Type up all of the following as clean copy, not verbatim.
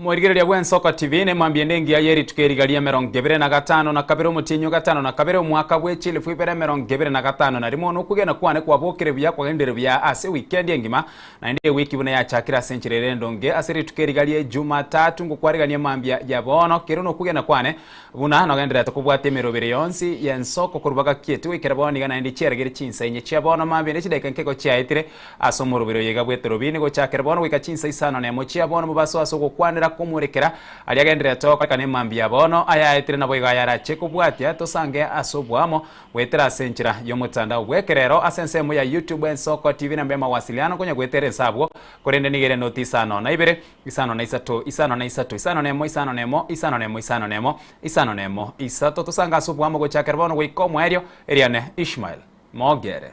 Mwerigereria bwa Ensoko TV, nemambia engiya yerituko erigaria 25 omotienyi 52 omwaka bwa 2025, nokugenda kwane kwabokere buya, kwagendere buya ase weekend engima, naende ewiki buna yachakira ase enchera ere endonge ase rituko erigaria Jumatatu. Ngokwarigania mambia ya bono kero nokugenda kwane buna nogenderete kobwata emerobere yonsi ya Ensoko korubaga kiete goikera bono iga, naende chiaregere chinsa inye chia bono mambia ne chidaika nkego chiaetire ase omorobere oyo iga bweterobini gochakera bono goika chinsa 51 chia bono mobaso ase ogokwanera komorekera aria agenderete okorekana emambia bono ayaetire, nabo iga ayarache kobwatia tosange ase obwamo gwetera ase enchera y'omotandao bwekerero ase ensemo ya YouTube Ensoko TV. Namba ya mawasiliano konya gwetera ensabwo korende nigere noti 52 53 53 51 51 51 51 51 3. Tosanga ase obwamo gochakera bono goika omwerio. Eriane Ishmael Mogere.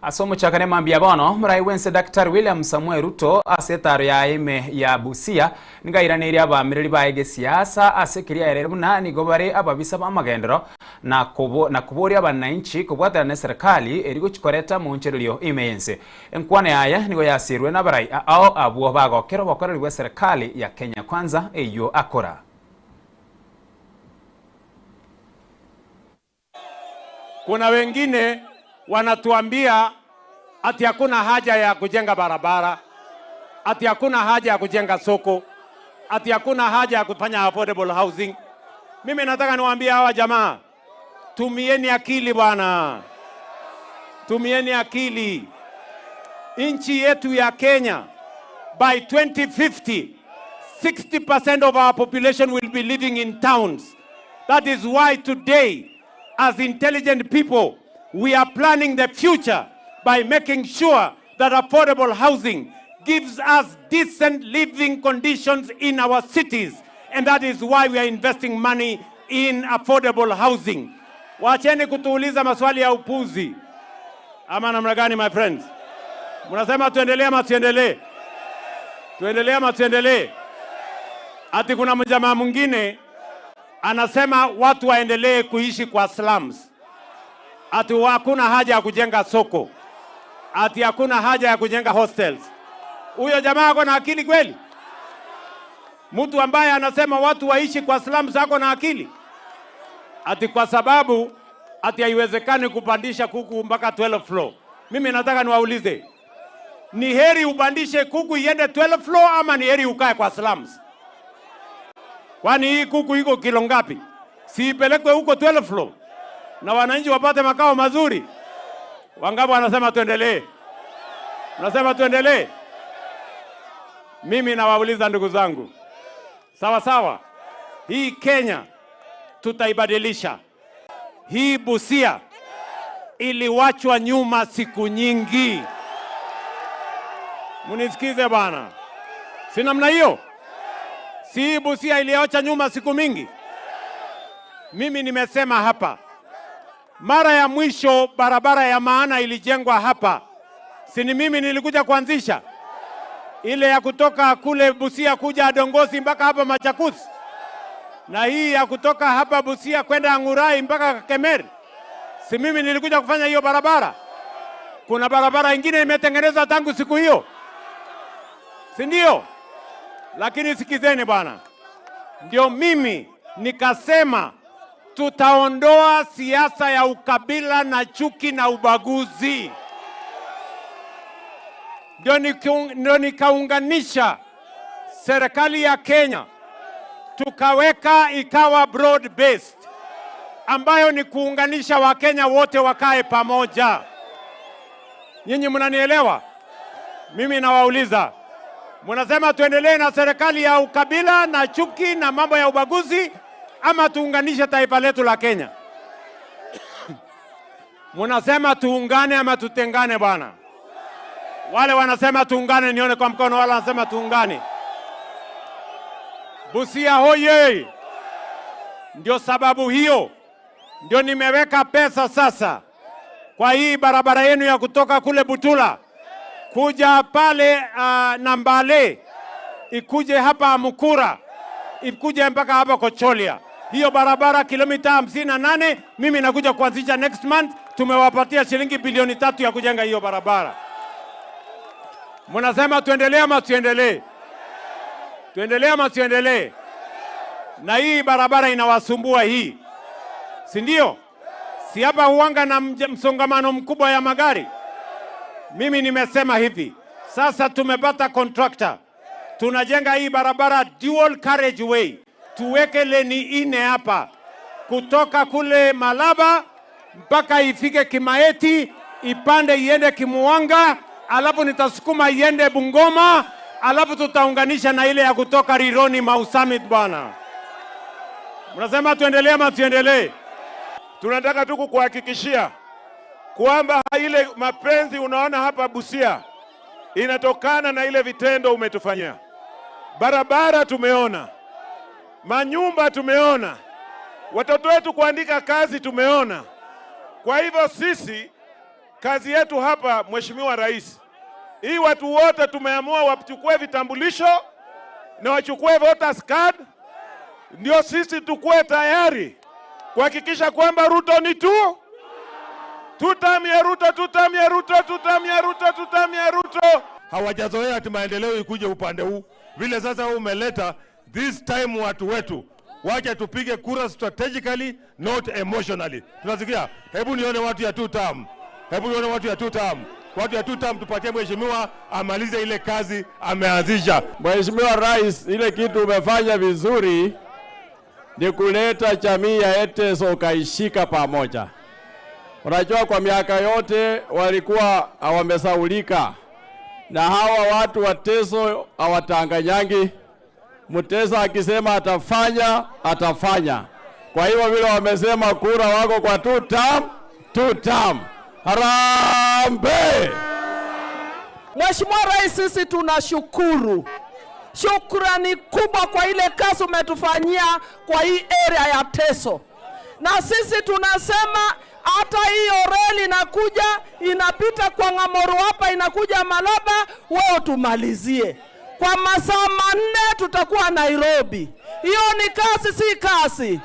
Ase omochakane mambia bono, morai bwense Dr. William Samuel Ruto ase etaro ya ime ya Busia nigairaneirie abamireri baye gesiasa ase keria erere buna nigo bare ababisa b'amagendero na kuboria abananchi kobwatana na serikali eri gochikoreta monchererio ime yense. Enkwana yaye nigo yasirwe n'abarai ao abwo bagokera obokoreri bwa serikali ya Kenya Kwanza eyo akora. Kuna wengine wanatuambia ati hakuna haja ya kujenga barabara, ati hakuna haja ya kujenga soko, ati hakuna haja ya kufanya affordable housing. Mimi nataka niwaambie hawa jamaa, tumieni akili bwana, tumieni akili. Nchi yetu ya Kenya by 2050, 60% of our population will be living in towns. That is why today, as intelligent people, we are planning the future by making sure that affordable housing gives us decent living conditions in our cities. And that is why we are investing money in affordable housing. Wacheni kutuuliza maswali ya upuzi. Ama namna gani, my friends? Mnasema tuendelee ama tuendelee? Tuendelee ama tuendelee? Ati kuna mjamaa mwingine anasema watu waendelee kuishi kwa slums, ati hakuna haja ya kujenga soko, ati hakuna haja ya kujenga hostels. Huyo jamaa ako na akili kweli? Mtu ambaye anasema watu waishi kwa slums ako na akili? Ati kwa sababu ati haiwezekani kupandisha kuku mpaka 12 floor. Mimi nataka niwaulize, ni heri upandishe kuku iende 12 floor ama ni heri ukae kwa slums? Kwani hii kuku iko kilo ngapi? Si ipelekwe huko 12 floor na wananchi wapate makao mazuri? Wangapi wanasema tuendelee? Nasema tuendelee. Mimi nawauliza ndugu zangu, sawa sawa, hii Kenya tutaibadilisha. Hii Busia iliwachwa nyuma siku nyingi. Munisikize bwana, si namna hiyo? Si Busia iliacha nyuma siku mingi? Mimi nimesema hapa, mara ya mwisho barabara ya maana ilijengwa hapa, si ni mimi nilikuja kuanzisha ile ya kutoka kule Busia kuja Adongosi mpaka hapa Machakos, na hii ya kutoka hapa Busia kwenda Angurai mpaka Kemer, si mimi nilikuja kufanya hiyo barabara? Kuna barabara ingine imetengenezwa tangu siku hiyo, si ndio? Lakini sikizeni bwana, ndio mimi nikasema tutaondoa siasa ya ukabila na chuki na ubaguzi. Ndio nikaunganisha serikali ya Kenya tukaweka ikawa broad based, ambayo ni kuunganisha Wakenya wote wakae pamoja. Nyinyi mnanielewa? Mimi nawauliza, mnasema tuendelee na serikali ya ukabila na chuki na mambo ya ubaguzi ama tuunganishe taifa letu la Kenya? Mnasema tuungane ama tutengane bwana? Wale wanasema tuungane, nione kwa mkono. Wale wanasema tuungane. Busia hoye! Ndio sababu hiyo ndio nimeweka pesa sasa kwa hii barabara yenu ya kutoka kule Butula kuja pale Nambale. ikuje hapa Amukura, ikuje mpaka hapa Kocholia. Hiyo barabara kilomita 58 mimi nakuja kuanzisha next month. Tumewapatia shilingi bilioni 3 ya kujenga hiyo barabara. Mnasema tuendelee ama tuendelee? Tuendelee ama tuendelee? Na hii barabara inawasumbua hii, si ndio? Si hapa huanga na msongamano mkubwa ya magari. Mimi nimesema hivi, sasa tumepata contractor, tunajenga hii barabara dual carriageway, tuweke leni nne hapa kutoka kule Malaba mpaka ifike Kimaeti, ipande iende Kimuanga, alafu nitasukuma iende Bungoma, alafu tutaunganisha na ile ya kutoka Rironi Mau Summit. Bwana, mnasema tuendelee ama tuendelee? Tunataka tu kukuhakikishia kwamba ile mapenzi unaona hapa Busia inatokana na ile vitendo umetufanyia. Barabara tumeona, manyumba tumeona, watoto wetu kuandika kazi tumeona. Kwa hivyo sisi kazi yetu hapa, Mheshimiwa Rais, hii watu wote tumeamua wachukue vitambulisho na wachukue voters card, ndio sisi tukue tayari kuhakikisha kwamba Ruto ni tu tutam ya Ruto, tutam ya Ruto, tutam ya Ruto, tutam ya Ruto. Hawajazoea ati maendeleo ikuje upande huu vile sasa wewe umeleta this time. Watu wetu, wacha tupige kura strategically, not emotionally. Tunasikia? Hebu nione watu ya two term, hebu nione watu ya two term, watu ya two term, tupatie mheshimiwa amalize ile kazi ameanzisha. Mheshimiwa Rais, ile kitu umefanya vizuri ni kuleta jamii ya Eteso ukaishika pamoja. Unajua, kwa miaka yote walikuwa wamesaulika, na hawa watu wa Teso hawatanganyangi. Mteso akisema atafanya, atafanya. Kwa hivyo vile wamesema kura wako kwa two term, two term. Harambee! Mheshimiwa Rais, sisi tunashukuru, shukrani kubwa kwa ile kazi umetufanyia kwa hii area ya Teso, na sisi tunasema hata hiyo reli inakuja inapita kwa Ng'amoru hapa inakuja Malaba, wewe tumalizie kwa masaa 4 tutakuwa Nairobi. Hiyo ni kasi, si kasi?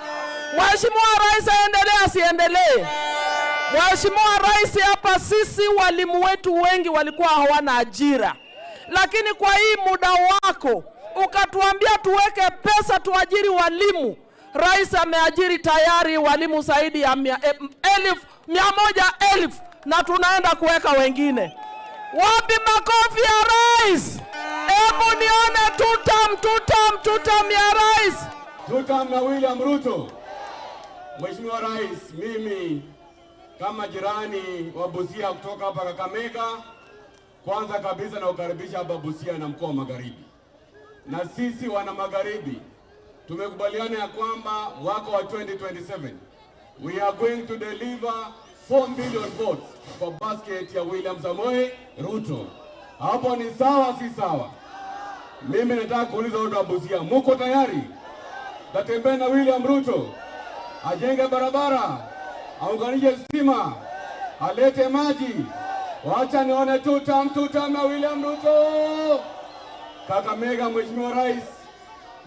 Mheshimiwa Rais aendelee asiendelee? Mheshimiwa Rais, hapa sisi walimu wetu wengi walikuwa hawana ajira, lakini kwa hii muda wako ukatuambia tuweke pesa tuajiri walimu. Rais ameajiri tayari walimu zaidi ya 100,000 na tunaenda kuweka wengine. Wapi makofi ya rais? Hebu nione tutam, tutam, tutam ya rais. Tutam na William Ruto. Mheshimiwa Rais, mimi kama jirani wa Busia kutoka hapa Kakamega, kwanza kabisa nakukaribisha hapa Busia na mkoa wa Magharibi. Na sisi wana Magharibi tumekubaliana ya kwamba mwaka wa 2027 we are going to deliver 4 million votes kwa basket ya William Samoei Ruto. Hapo ni sawa, si sawa? Mimi nataka kuuliza watu wa Busia, muko tayari? Tatembea na William Ruto ajenge barabara, aunganishe stima, alete maji. Wacha nione tutam, tutam na William Ruto. Kakamega, Mheshimiwa Rais,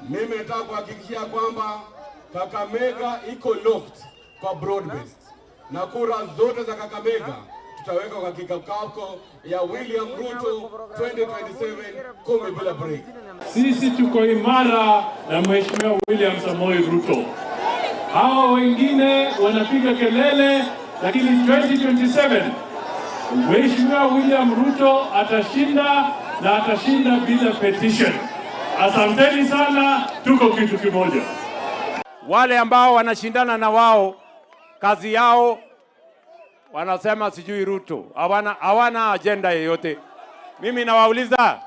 mimi nataka kuhakikishia kwamba Kakamega iko locked kwa broad based, na kura zote za Kakamega tutaweka kwa kikapu ya William Ruto 2027, 10 bila break. Sisi tuko imara na Mheshimiwa William Samoei Ruto. Hawa wengine wanapiga kelele, lakini 2027 Mheshimiwa William Ruto atashinda na atashinda bila petition. Asanteni sana, tuko kitu kimoja. Wale ambao wanashindana na wao, kazi yao wanasema sijui Ruto, hawana agenda yoyote. Mimi nawauliza,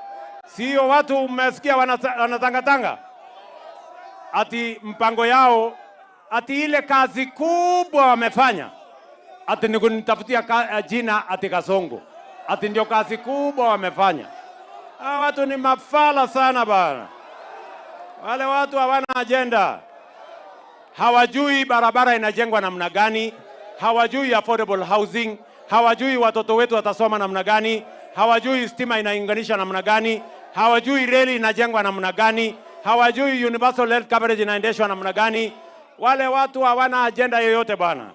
sio watu mmesikia wanatangatanga ati mpango yao, ati ile kazi kubwa wamefanya ati ni kunitafutia jina ati Kasongo, ati ndio kazi kubwa wamefanya. Hawa watu ni mafala sana bana. Wale watu hawana agenda, hawajui barabara inajengwa namna gani, hawajui affordable housing, Hawajui watoto wetu watasoma namna gani, hawajui stima inaunganisha namna gani, hawajui reli inajengwa namna gani, hawajui universal health coverage inaendeshwa namna gani. Wale watu hawana agenda yoyote bwana.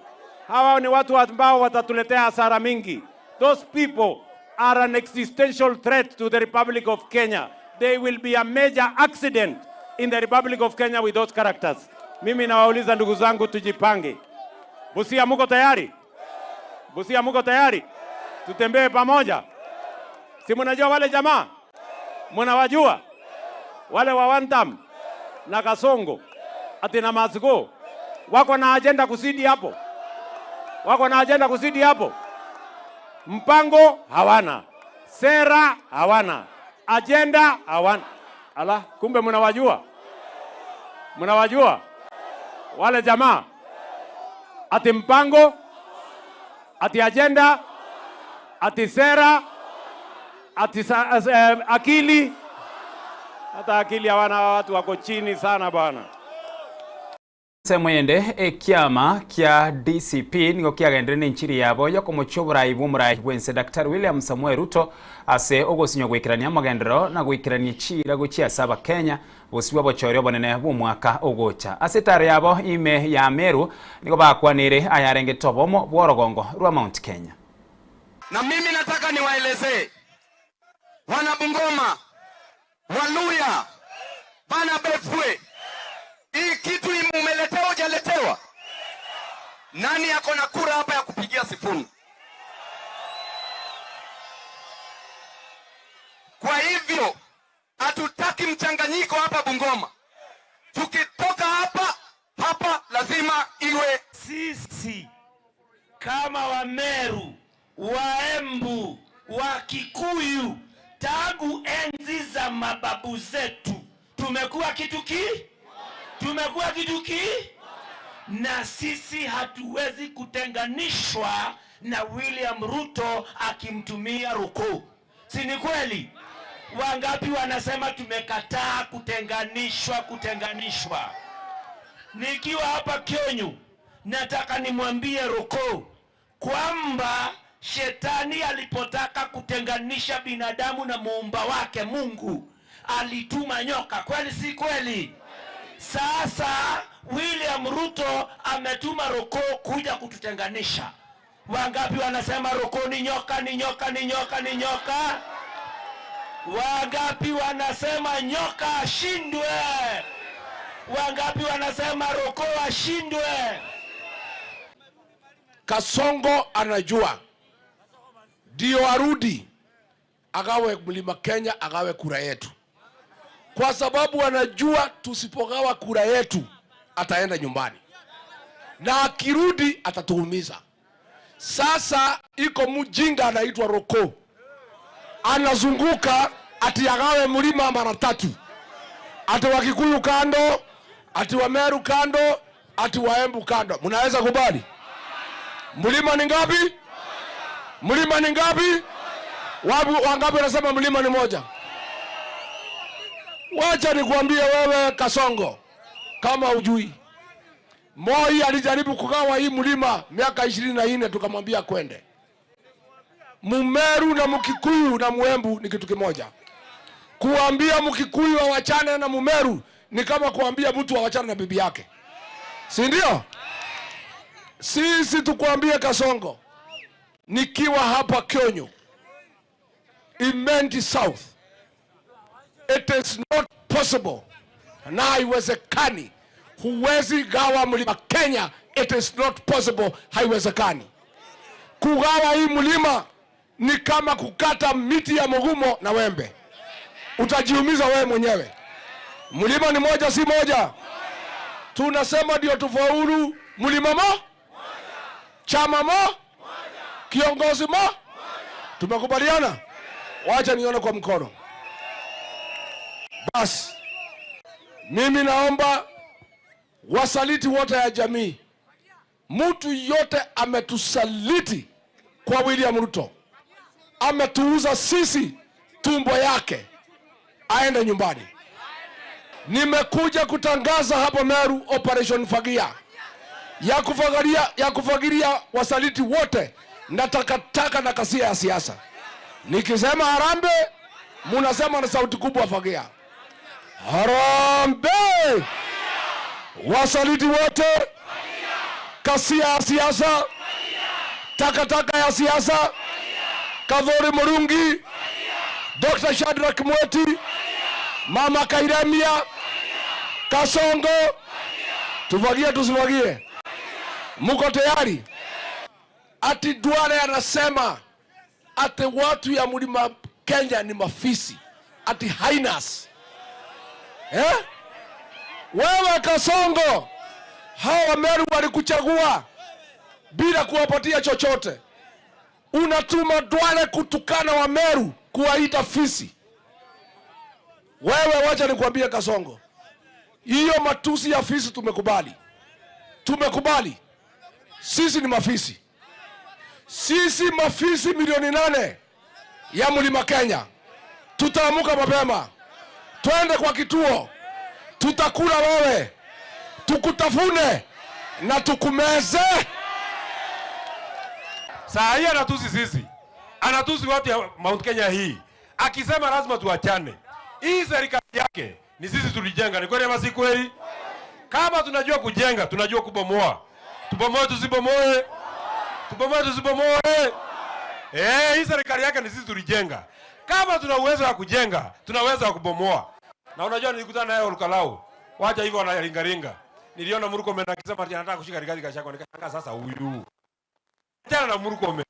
Hawa ni watu ambao watatuletea hasara mingi. Those people are an existential threat to the Republic of Kenya. They will be a major accident in the Republic of Kenya with those characters. Mimi nawauliza ndugu zangu, tujipange. Busia, muko tayari? Busia, muko tayari? Tutembee pamoja. Si mnajua wale jamaa? Mnawajua? Wale wa Wantam na Kasongo ati na Masgo wako na agenda kuzidi hapo, wako na agenda kuzidi hapo. Mpango hawana, sera hawana, agenda hawana. Ala, kumbe mnawajua, mnawajua wale jamaa, ati mpango, ati agenda, ati sera, ati akili. Hata akili hawana, watu wako chini sana bwana. Semwende ekiama kia DCP nigo kiagendere ne nchiri yabo yokomochia oborai bwa omorai bwense Dr. William Samoei Ruto ase ogosinywa gwikirania amagendero na gwikirania chira gochia saba Kenya bosiwa bochorio bonene bwa omwaka ogocha ase tare yabo ime ya Meru nigo bakwanire ayarenge tobomo bworogongo rwa Mount Kenya. Na mimi nataka niwaelezee wana Bungoma, Waluya, bana Befwe, hii kitu umeletewa hujaletewa? Nani yako na kura hapa ya kupigia Sifuni? Kwa hivyo hatutaki mchanganyiko hapa Bungoma. Tukitoka hapa hapa lazima iwe sisi kama Wameru, Waembu, Wakikuyu tangu enzi za mababu zetu tumekuwa kitu ki? Tumekuwa kitu ki? Na sisi hatuwezi kutenganishwa na William Ruto akimtumia Ruku. Si ni kweli? Wangapi wanasema tumekataa kutenganishwa, kutenganishwa? Nikiwa hapa Kionyu, nataka nimwambie Ruku kwamba shetani alipotaka kutenganisha binadamu na muumba wake Mungu, alituma nyoka. Kweli si kweli? Sasa William Ruto ametuma Ruku kuja kututenganisha. Wangapi wanasema Ruku ni nyoka, ni nyoka, ni nyoka, ni nyoka? Wangapi wanasema nyoka ashindwe? Wangapi wanasema Ruku ashindwe? Kasongo anajua ndio arudi agawe Mlima Kenya, agawe kura yetu, kwa sababu anajua tusipogawa kura yetu ataenda nyumbani, na akirudi atatuumiza. Sasa iko mjinga anaitwa Roko anazunguka ati agawe mlima mara tatu, ati Wakikuyu kando, ati Wameru kando, ati Waembu kando. Mnaweza kubali? Mlima ni ngapi? Mlima ni ngapi? Wangapi wanasema mlima ni moja? Wacha nikuambie wewe Kasongo, kama hujui, Moi alijaribu kugawa hii mlima miaka 24, tukamwambia kwende. Mumeru na Mkikuyu na Muembu ni kitu kimoja. Kuambia Mkikuyu awachane na Mumeru ni kama kuambia mtu awachane na bibi yake, si ndio? Sisi tukuambie Kasongo, nikiwa hapa Kionyo, Imenti South, it is not possible, na haiwezekani. Huwezi gawa mlima Kenya, it is not possible, haiwezekani. Kugawa hii mlima ni kama kukata miti ya mugumo na wembe, utajiumiza wewe mwenyewe. Mlima ni moja, si moja? Tunasema ndio tufaulu. Mlima mo, chama mo, kiongozi mo, tumekubaliana? Wacha nione kwa mkono. Basi mimi naomba wasaliti wote ya jamii, mtu yote ametusaliti kwa William Ruto, ametuuza sisi tumbo yake, aende nyumbani. Nimekuja kutangaza hapa Meru Operation Fagia ya kufagilia wasaliti wote na takataka na kasia ya siasa. Nikisema harambee, munasema na sauti kubwa fagia. Harambee! Wasaliti wote, kasia ya siasa, takataka ya siasa, Kathuri Murungi, Dr. Shadrack Mweti, Mama Kairemia, Kasongo, tufagie tusifagie? Muko tayari? Ati Duale anasema ati watu ya Mlima Kenya ni mafisi, ati hyenas. Eh? Wewe Kasongo, hawa Wameru walikuchagua bila kuwapatia chochote. Unatuma Duale kutukana Wameru, kuwaita fisi. Wewe wacha nikwambie Kasongo, hiyo matusi ya fisi tumekubali. Tumekubali. Sisi ni mafisi. Sisi mafisi 8 milioni ya Mlima Kenya. Tutaamuka mapema. Twende kwa kituo. Tutakula wewe. Tukutafune na tukumeze. Saa hii anatusi sisi, anatusi watu ya Mount Kenya hii, akisema lazima tuachane. Hii serikali yake ni sisi tulijenga, ni kweli ama si kweli? Kama tunajua kujenga, tunajua kubomoa. Tubomoe tusibomoe? Tubomoe tusibomoe? Eh, hii serikali yake ni sisi tulijenga. Kama tuna uwezo wa kujenga, tuna uwezo wa kubomoa. Na unajua nilikutana naye Olkalou. Wacha hivyo wanaringaringa. Niliona Murkomen akisema ati anataka kushika Rigathi Gachagua, nikashangaa sasa huyu. Achana na Murkomen.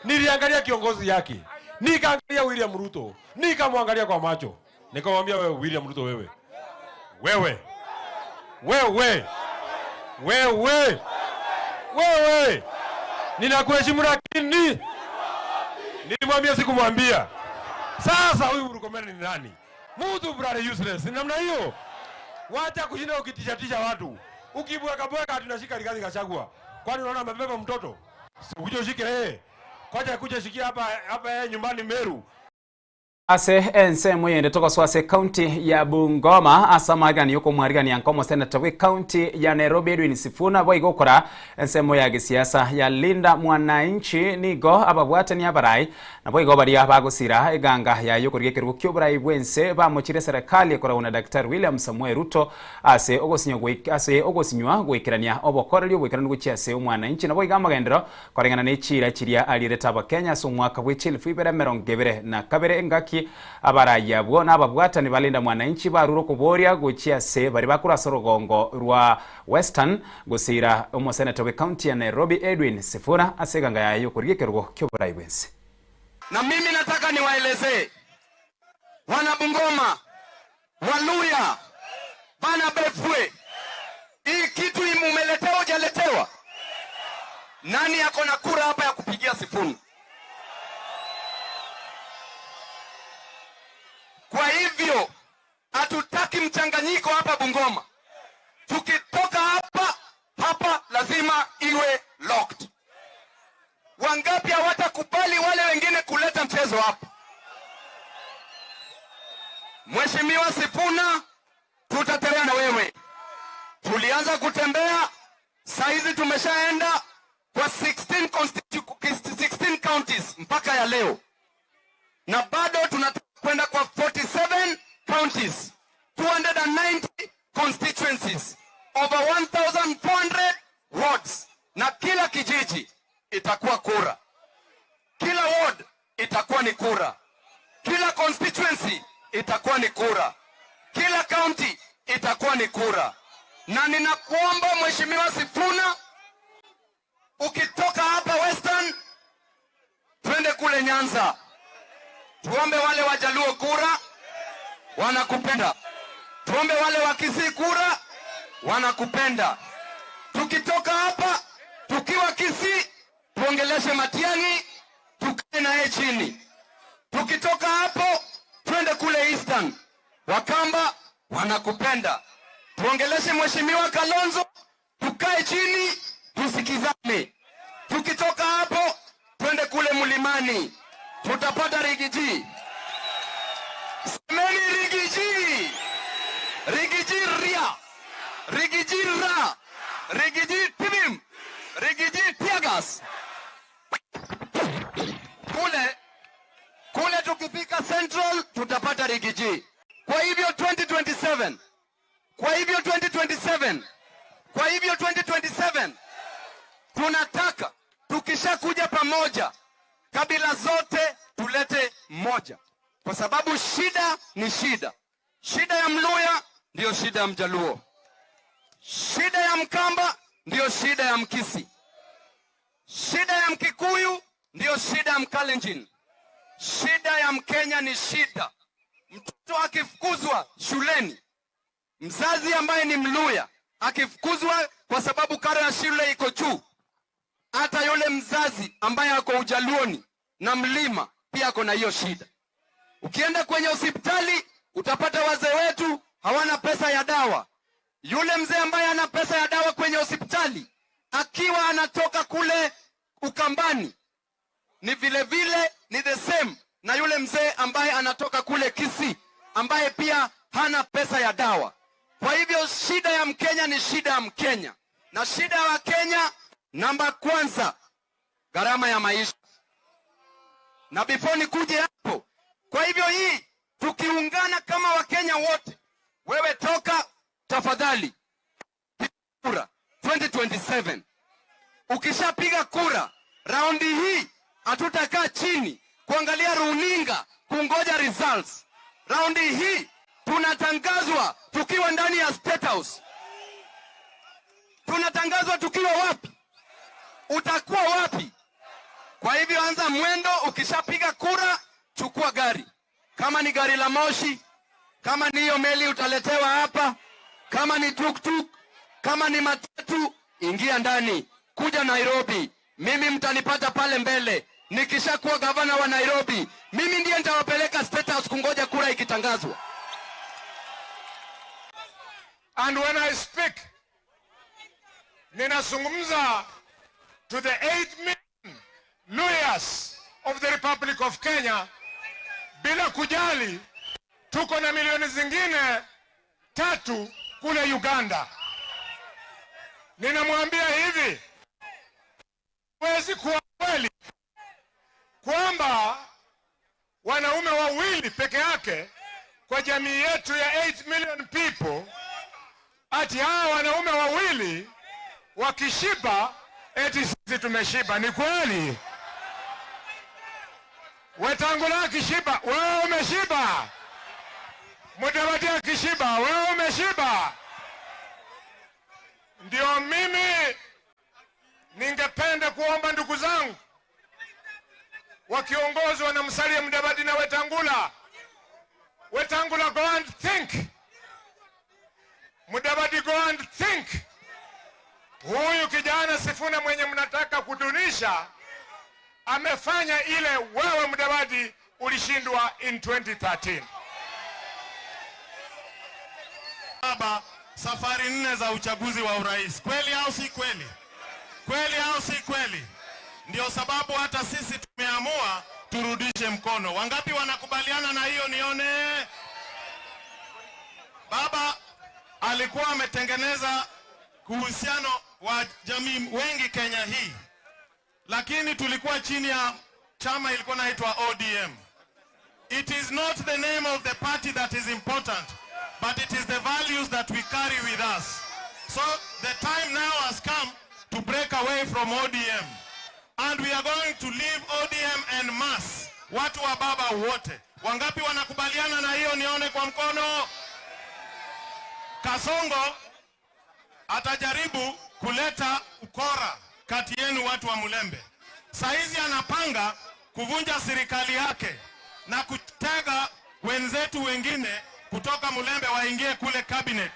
Niliangalia kiongozi yake. Nikaangalia William Ruto. Nikamwangalia kwa macho. Nikamwambia wewe William Ruto wewe. Wewe. Wewe. Wewe. Wewe. Ninakuheshimu lakini nilimwambia sikumwambia. Sasa huyu Murkomen ni nani? Mtu brother useless. Ni namna hiyo. Wacha kushinda ukitishatisha watu. Ukibweka bweka tunashika Rigathi Gachagua. Kwani unaona amebeba mtoto? Si ukuje ushike yeye. Kwaja kuja shikia hapa hapa yeye nyumbani Meru. Ase ensemo yende toka ase county ya Bungoma asamagani yuko mwarigani yankomo senator we county ya Nairobi Edwin Sifuna boigokora ensemo ya gisiasa ya Linda Mwananchi nigo ababwate ni abarai na boigo baria bagosira eganga ya yuko rigekerwo kyoburai bwense bamochire serikali ekora Daktari William Samuel Ruto ase ogosinywa ase ogosinywa gwikirania obokoreri obwikerani guchia ase omwananchi na boiga amagendero korengana ne chira chiria alireta abakenya ase omwaka bw'echilifu ibere mirongo ibere na kabere engaki abaraya bwo n'ababwatani balinda mwananchi baruro kuboria guchia se bari bakura sorogongo rwa Western gusira omoseneta we county ya Nairobi Edwin Sifuna aseganga yayo kurigekerwo kyoburai bwense. Na mimi nataka niwaelezee wana Bungoma, Waluya, bana Befwe, hii kitu mumeletewa hujaletewa? Nani ako na kura hapa ya kupigia Sifuna? Kwa hivyo hatutaki mchanganyiko hapa Bungoma. Tukitoka hapa hapa lazima iwe locked. Wangapi hawatakubali wale wengine kuleta mchezo hapa? Mheshimiwa Sifuna, tutatembea na wewe. Tulianza kutembea, saizi tumeshaenda kwa 16 counties mpaka ya leo, na bado tunakwenda kwa 47 counties, 290 constituencies, over 1400 wards, na kila kijiji itakuwa kura, kila ward itakuwa ni kura, kila constituency itakuwa ni kura, kila county itakuwa ni kura. Na ninakuomba Mheshimiwa Sifuna, ukitoka hapa Western twende kule Nyanza, tuombe wale Wajaluo kura, wanakupenda. Tuombe wale wa Kisii kura, wanakupenda. Tukitoka hapa tukiwa Kisii, tuongeleshe Matiang'i, tukae naye chini. Tukitoka hapo twende kule Eastern, Wakamba wanakupenda. Tuongeleshe Mheshimiwa Kalonzo, tukae chini tusikizane. Tukitoka hapo twende kule mlimani, tutapata Riggy G. Semeni Riggy G, Riggy G ria, Riggy G ra, Riggy G tibim, Riggy G teargas. Tukifika Central tutapata Riggy G. Kwa hivyo 2027, kwa hivyo 2027, kwa hivyo 2027 tunataka tukishakuja pamoja, kabila zote tulete moja, kwa sababu shida ni shida. Shida ya Mluya ndiyo shida ya Mjaluo, shida ya Mkamba ndiyo shida ya Mkisi, shida ya Mkikuyu ndiyo shida ya Mkalenjin, shida ya Mkenya ni shida. Mtoto akifukuzwa shuleni, mzazi ambaye ni Mluya akifukuzwa kwa sababu karo ya shule iko juu, hata yule mzazi ambaye ako Ujaluoni na mlima pia ako na hiyo shida. Ukienda kwenye hospitali utapata wazee wetu hawana pesa ya dawa. Yule mzee ambaye ana pesa ya dawa kwenye hospitali akiwa anatoka kule Ukambani ni vile vile ni the same na yule mzee ambaye anatoka kule Kisii ambaye pia hana pesa ya dawa. Kwa hivyo shida ya Mkenya ni shida ya Mkenya, na shida ya Kenya namba kwanza, gharama ya maisha. Na before nikuje hapo, kwa hivyo hii tukiungana kama Wakenya wote, wewe toka tafadhali, piga kura 2027. Ukishapiga kura raundi hii hatutakaa chini kuangalia runinga kungoja results. Raundi hii tunatangazwa tukiwa ndani ya State House. Tunatangazwa tukiwa wapi? Utakuwa wapi? Kwa hivyo anza mwendo, ukishapiga kura chukua gari. Kama ni gari la moshi, kama ni hiyo meli utaletewa hapa, kama ni tuktuk, kama ni matatu, ingia ndani, kuja Nairobi. Mimi mtanipata pale mbele. Nikishakuwa gavana wa Nairobi, mimi ndiye nitawapeleka State House kungoja kura ikitangazwa. And when I speak, ninazungumza to the 8 million Luyas of the Republic of Kenya, bila kujali tuko na milioni zingine 3 kule Uganda. Ninamwambia hivi, huwezi kuwa kweli kwamba wanaume wawili peke yake kwa jamii yetu ya 8 million people, ati hawa wanaume wawili wakishiba eti sisi tumeshiba. Ni kweli? Wetangula akishiba, wewe umeshiba. Mudavadi akishiba, wewe umeshiba. Ndio mimi ningependa kuomba ndugu zangu wakiongozwa na Musalia Mudavadi na Wetangula. Wetangula, go and think. Mudavadi, go and think. Huyu kijana Sifuna mwenye mnataka kudunisha amefanya ile wewe Mudavadi ulishindwa in 2013. Baba, safari 4 za uchaguzi wa urais. Kweli au si kweli? Kweli au si kweli? Ndio sababu hata sisi tumeamua turudishe mkono. Wangapi wanakubaliana na hiyo nione? Baba alikuwa ametengeneza uhusiano wa jamii wengi Kenya hii. Lakini tulikuwa chini ya chama ilikuwa inaitwa ODM. It is not the name of the party that is important, but it is the values that we carry with us. So the time now has come to break away from ODM. And we are going to leave ODM en masse. Watu wa baba wote. Wangapi wanakubaliana na hiyo nione kwa mkono? Kasongo atajaribu kuleta ukora kati yenu watu wa Mulembe. Saizi anapanga kuvunja serikali yake na kutega wenzetu wengine kutoka Mulembe waingie kule cabinet.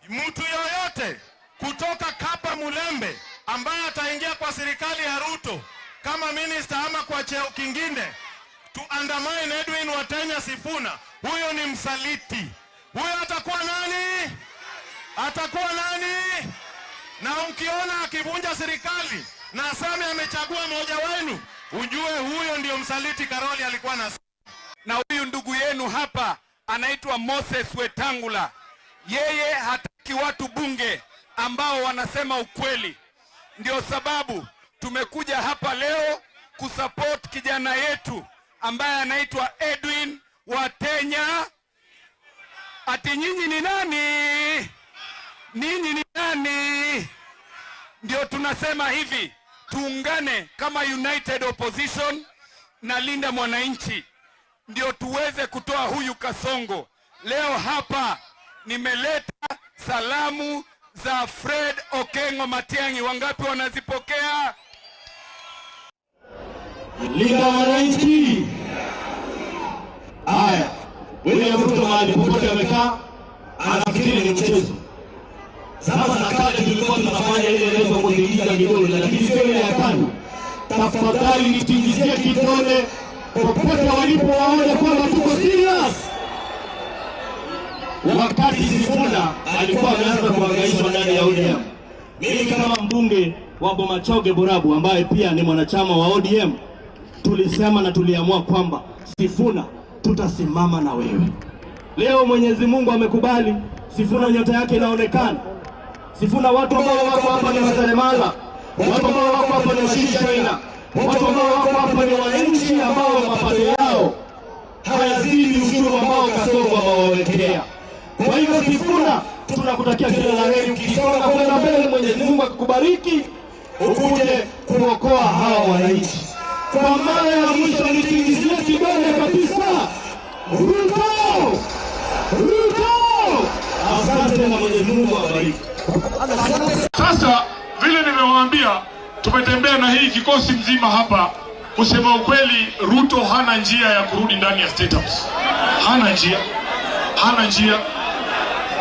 Mtu yoyote kutoka Kapa Mulembe ambaye ataingia kwa serikali ya Ruto kama minister ama kwa cheo kingine to undermine Edwin Watenya Sifuna, huyo ni msaliti. Huyo atakuwa nani? Atakuwa nani? Na mkiona akivunja serikali na aseme amechagua mmoja wenu, ujue huyo ndio msaliti Karoli alikuwa na. Na huyu ndugu yenu hapa anaitwa Moses Wetangula. Yeye hataki watu bunge ambao wanasema ukweli. Ndio sababu tumekuja hapa leo kusupport kijana yetu ambaye anaitwa Edwin Watenya. Ati nyinyi ni nani? Ninyi ni nani? Ndio tunasema hivi, tuungane kama United Opposition na Linda Mwananchi, ndio tuweze kutoa huyu Kasongo. Leo hapa nimeleta salamu za Fred Okengo Matiang'i. Wangapi wanazipokea? Linda Mwananchi. Haya, William Ruto mahali popote amekaa anafikiri ni mchezo. Sasa na kale tulikuwa tunafanya ile inaitwa kuingiza kidole, lakini sio ile ya KANU. Tafadhali nitingizie kidole popote walipo waone kwamba tuko serious. Wakati Sifuna alikuwa ameanza kuhangaishwa ndani ya ODM, mimi kama mbunge wa Bomachoge Borabu ambaye pia ni mwanachama wa ODM, tulisema na tuliamua kwamba Sifuna tutasimama na wewe. Leo Mwenyezi Mungu amekubali, Sifuna nyota yake inaonekana. Sifuna, watu ambao wako hapa ni maseremala, watu ambao wako hapa ni washishaina, watu ambao wako hapa ni wananchi ambao mapato yao hayazidi ushuru ambao Kasongo amewawekea. Kwa hivyo Sifuna, tunakutakia kila la heri ukisonga kwenda mbele. Mwenyezi Mungu akukubariki ukuje kuokoa hawa wananchi. Kwa mara ya mwisho nitingizie kidole kabisa, Ruto, Ruto. Asante na Mwenyezi Mungu awabariki. Sasa vile nimewaambia, tumetembea na hii kikosi mzima hapa. Kusema ukweli, Ruto hana njia ya kurudi ndani ya State House. Hana njia, hana njia.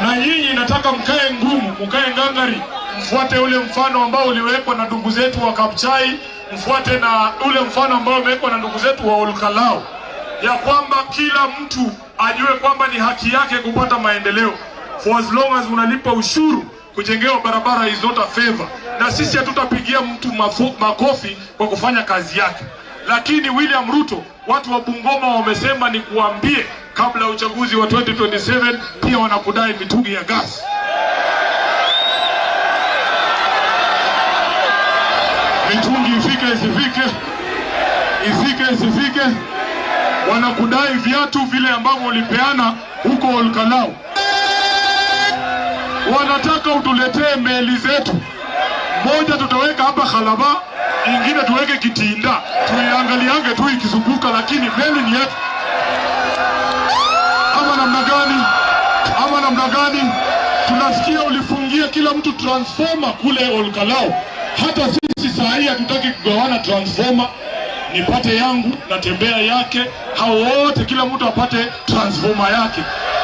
Na nyinyi nataka mkae ngumu, mkae ngangari, mfuate ule mfano ambao uliwekwa na ndugu zetu wa Kabuchai, mfuate na ule mfano ambao umewekwa na ndugu zetu wa Olkalou, ya kwamba kila mtu ajue kwamba ni haki yake kupata maendeleo. For as long as unalipa ushuru, kujengewa barabara is not a favor. Na sisi hatutapigia mtu makofi kwa kufanya kazi yake. Lakini William Ruto, watu wa Bungoma wamesema ni kuambie kabla ya uchaguzi wa 2027 pia wanakudai mitungi ya gas. Mitungi ifike isifike, ifike isifike, wanakudai viatu vile ambavyo ulipeana huko Olkalou. Wanataka utuletee meli zetu, moja tutaweka hapa Khalaba, ingine tuweke Kitinda, tuiangaliange tu ikizunguka, lakini meli ni yetu. Ama namna gani? Ama namna gani? Tunasikia ulifungia kila mtu transformer kule Olkalou. Hata sisi saa hii hatutaki kugawana transformer. Nipate yangu natembea yake, hao wote kila mtu apate transformer yake.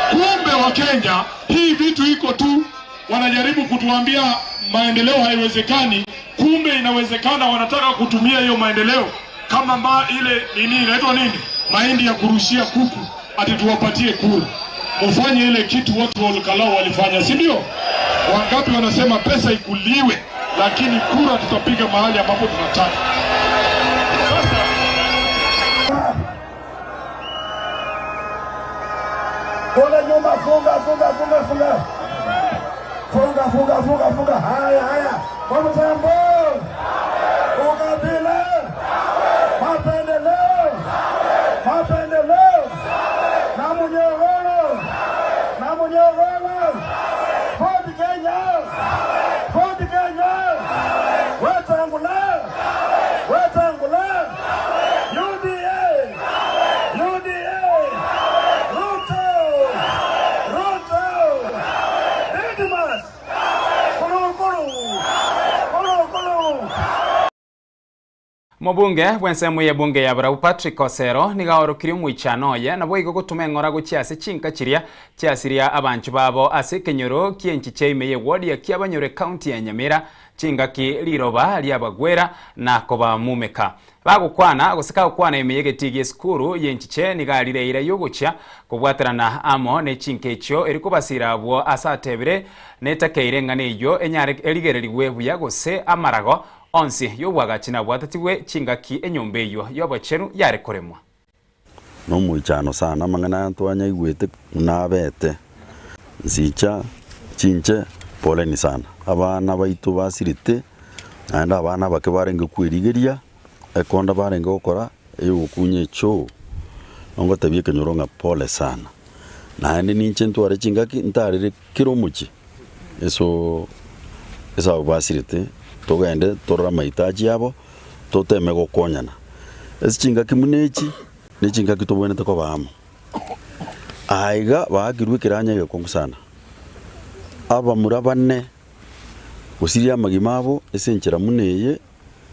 Kumbe wa Kenya hii vitu iko tu, wanajaribu kutuambia maendeleo haiwezekani, kumbe inawezekana. Wanataka kutumia hiyo maendeleo kama ile nini inaitwa nini, mahindi ya kurushia kuku, ati tuwapatie kura. Mufanye ile kitu watu wa Olkalou walifanya, si ndio? Wangapi wanasema pesa ikuliwe, lakini kura tutapiga mahali ambapo tunataka. Sasa Kule nyuma, funga funga funga funga. Funga funga funga funga. Haya haya. Kwa mtambo. Ukabila. Mapendeleo. Mapendeleo. Na mnyororo. Na mnyororo. Ford Kenya. Ford Kenya. Wetangula. Wetangula. UDA. UDA. Ruto. Ruto. Didmus. Kulu kulu. Kulu kulu. Mubunge bwensemu ye bunge ya Barau Patrick Osero nigaorokire omwichano oye nabo igo gotuma eng'ora gochia ase chinka chiria chiasiria abanchu babo ase ekenyoro kienchiche ime ye ward ya Kiabanyore county ya Nyamira chingaki liroba liabagwera na kobamumeka bagukwana goseka gukwana ime yegetigi esukuru yenchiche nigarireire yogochia kobwaterana amo ne chinka echio erikobasira abwo ase atebire netakeire eng'ana eywo enyare erigereriwe buya gose amarago onsi yobwagachi nabwatatiwe chingaki enyomba eyo yobocheru yarekoremwa no mwichano sana mang'ana twanyaigwete nabete nsicha chinche poleni sana abana baitu basirite naenda abana bake barenge kwirigeria ekonda barenge gokora eyogokunya echo Ongotabie kenyoro ng'a pole sana. Naende ninche ntware chingaki ntarire kero omochie eso ase abwo basirete togende torore amahitaji abo toteme gokonyana. Ase chingaki buna echi ne chingaki tobwenerete koba amo. Aiga baakirwe ekeranya egekongu sana. Abamura bane gosiria amagima abo ase enchera buna eye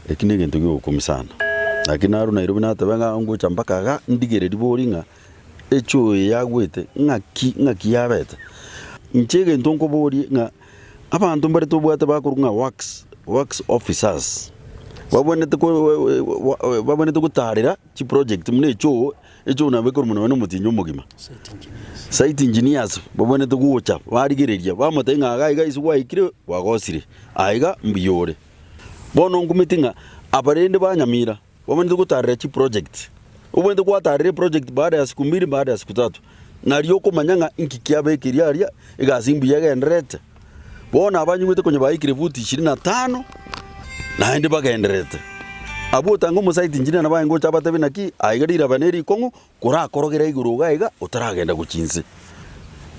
eki na egento giogokumia sana. Lakini naro Nairobi nateba ng'a ngocha mpaka iga ndigereri bori ng'a echo eye yagwete ng'aki ng'aki yabete. Inche egento nkoborie ng'a abanto mbare tobwate bakorwa ng'a works works officers babwenerete ko babwenerete gotarera chiproject buna echoo echoo nabo ekorwa nonye na omotienyi omogima. Site engineers babwenerete gocha barigereria bamotebia ng'a iga iga ase gwaikire gwagosire aiga mbuya ore. Bono nkumeti ng'a aba rende ba Nyamira babwenerete gotarera chiproject, obwenerete gwatarera eproject baada ya siku mbili baada ya siku tatu nario okomanya ng'a inki kiabekeria aria egasi mbuya egendererete. Bono abanyigwete konya baikire futi ishirini na tano naende bagendererete. Abwo otanga omosite engineer nabo aye ngocha abatebie naki aiga riraba na erikong'u korakorogera igoro iga iga otaragenda gochia inse.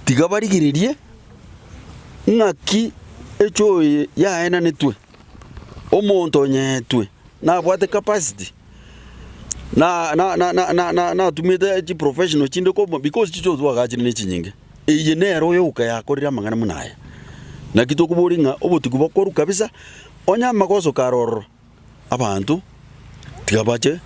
Tiga barigererie ng'aki echoo eye yaenanetwe, omonto onyeetwe nabwate capacity na na na na na na natumete chiprofessional chinde komo because chichoo twagachire na echinyinge. Eye nero oyoka yakorire amang'ana buna aya. Naki tokoboria ng'a obotuko bokorwa kabisa, onye amagoso kare ororo, abanto tiga bache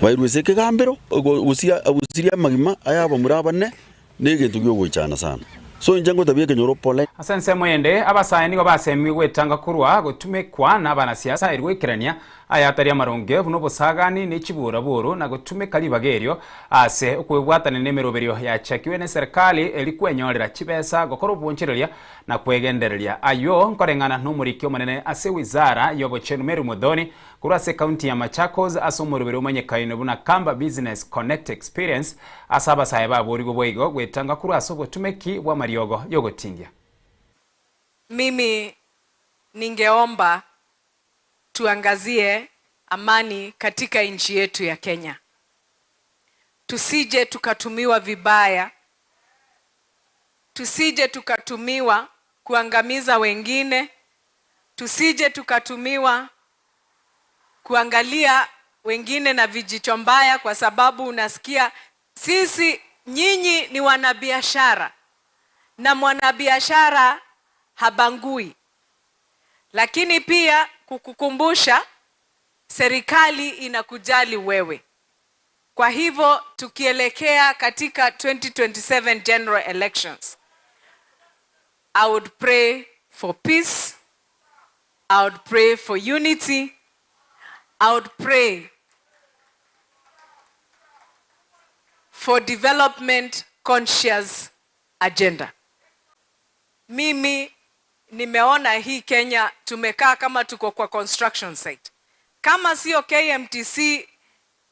bairwe ase ekegambero, gosia gosiria amagima aya abamura abane, na egento gia ogoichana sana. So inche ngotabia ekenyoro pole. Ase ensemo ende, abasae nigo basemigwe gwetanga korwa gotumekwa nabanasiasa eri goikerania aya atari amaronge buna obosagani ne chiburaburu na gotumeka ribaga erio ase okwebwatania nemeroberio yachakiwe neserikali eri kwenyorera chibesa gokora obwonchereria na kwegendereria. Ayio nkoreng'ana nomoriki omonene ase wizara yobochenu Mary Muthoni korwa ase ekaunti ya Machakos ase omoroberi omanyekaine buna Kamba Business Connect Experience ase abasae baborigwe boigo gwetanga korwa ase obotumeki bw'amariogo yogotingia. Mimi ningeomba tuangazie amani katika nchi yetu ya Kenya. Tusije tukatumiwa vibaya, tusije tukatumiwa kuangamiza wengine, tusije tukatumiwa kuangalia wengine na vijicho mbaya, kwa sababu unasikia sisi nyinyi ni wanabiashara na mwanabiashara habangui. Lakini pia kukukumbusha serikali inakujali wewe. Kwa hivyo tukielekea katika 2027 general elections, I would pray for peace, I would pray for unity, I would pray for development conscious agenda. Mimi nimeona hii Kenya tumekaa kama tuko kwa construction site. Kama sio KMTC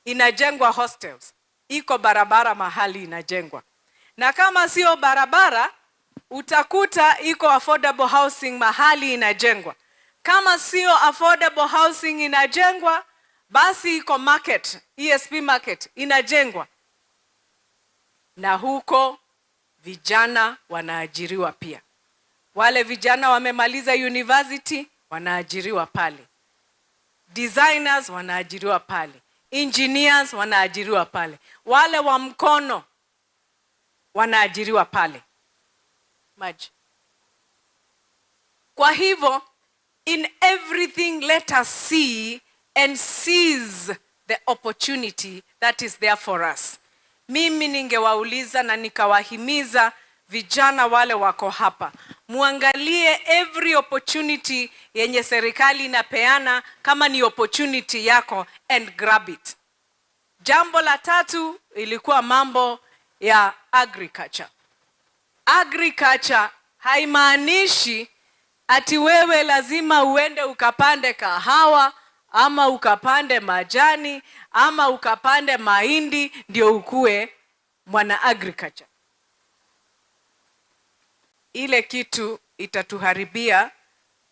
inajengwa hostels, iko barabara mahali inajengwa. Na kama sio barabara utakuta iko affordable housing mahali inajengwa. Kama sio affordable housing inajengwa, basi iko market, ESP market inajengwa. Na huko vijana wanaajiriwa pia. Wale vijana wamemaliza university wanaajiriwa pale. Designers wanaajiriwa pale. Engineers wanaajiriwa pale. Wale wa mkono wanaajiriwa pale. Maji. Kwa hivyo, in everything let us see and seize the opportunity that is there for us. Mimi ningewauliza na nikawahimiza vijana wale wako hapa, muangalie every opportunity yenye serikali inapeana kama ni opportunity yako and grab it. Jambo la tatu ilikuwa mambo ya agriculture. Agriculture haimaanishi ati wewe lazima uende ukapande kahawa ama ukapande majani ama ukapande mahindi ndio ukue mwana agriculture. Ile kitu itatuharibia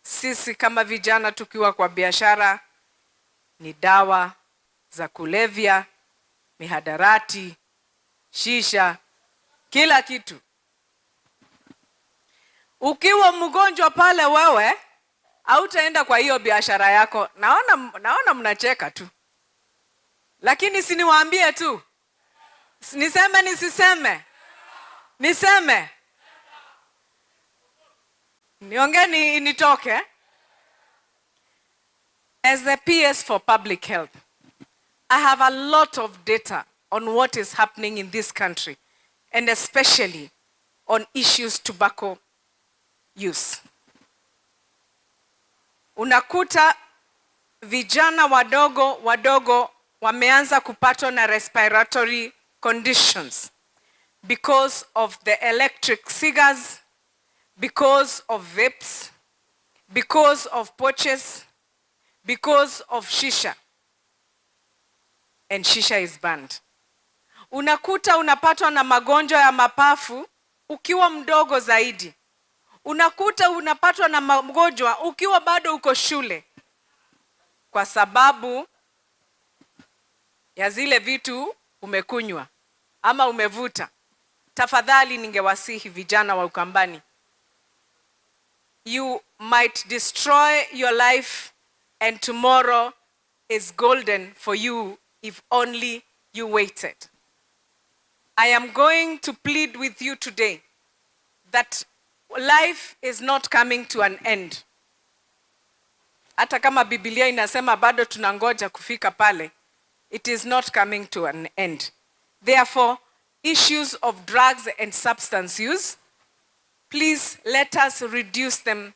sisi kama vijana tukiwa kwa biashara ni dawa za kulevya, mihadarati. Shisha, kila kitu. Ukiwa mgonjwa pale wewe hautaenda kwa hiyo biashara yako. Naona mnacheka tu, lakini si niwaambie tu, niseme nisiseme, niseme niongee nitoke. As the PS for Public Health, I have a lot of data on what is happening in this country, and especially on issues tobacco use. Unakuta vijana wadogo wadogo wameanza kupatwa na respiratory conditions because of the electric cigars, because of vapes, because of pouches, because of shisha. And shisha is banned. Unakuta unapatwa na magonjwa ya mapafu ukiwa mdogo zaidi. Unakuta unapatwa na magonjwa ukiwa bado uko shule, kwa sababu ya zile vitu umekunywa ama umevuta. Tafadhali ningewasihi vijana wa Ukambani, you might destroy your life and tomorrow is golden for you if only you waited. I am going to plead with you today that life is not coming to an end. Hata kama Biblia inasema bado tunangoja kufika pale, it is not coming to an end. Therefore, issues of drugs and substance use, please let us reduce them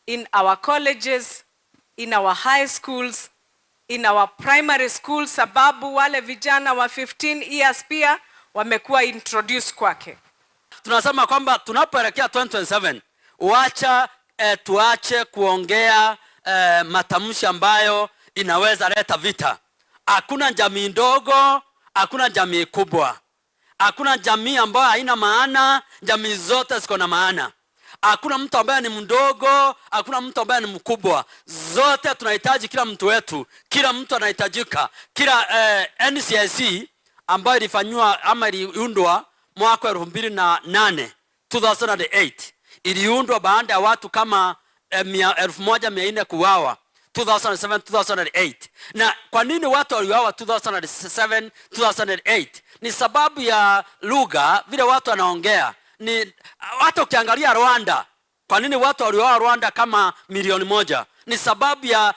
in our colleges, in our high schools, in our primary schools, sababu wale vijana wa 15 years pia wamekuwa introduced kwake. Tunasema kwamba tunapoelekea 2027, wacha tuache kuongea matamshi ambayo inaweza leta vita. Hakuna jamii ndogo, hakuna jamii kubwa, hakuna jamii ambayo haina maana. Jamii zote ziko na maana. Hakuna mtu ambaye ni mdogo, hakuna mtu ambaye ni mkubwa. Zote tunahitaji kila mtu wetu, kila mtu anahitajika. Kila NCIC ambayo ilifanywa ama iliundwa mwaka 2008, 2008, iliundwa baada ya watu kama 1400 kuuawa 2007, 2008. Na kwa nini watu waliuawa 2007, 2008? Ni sababu ya lugha, vile watu wanaongea. Ni hata ukiangalia Rwanda, kwa nini watu waliuawa Rwanda kama milioni 1? Ni sababu ya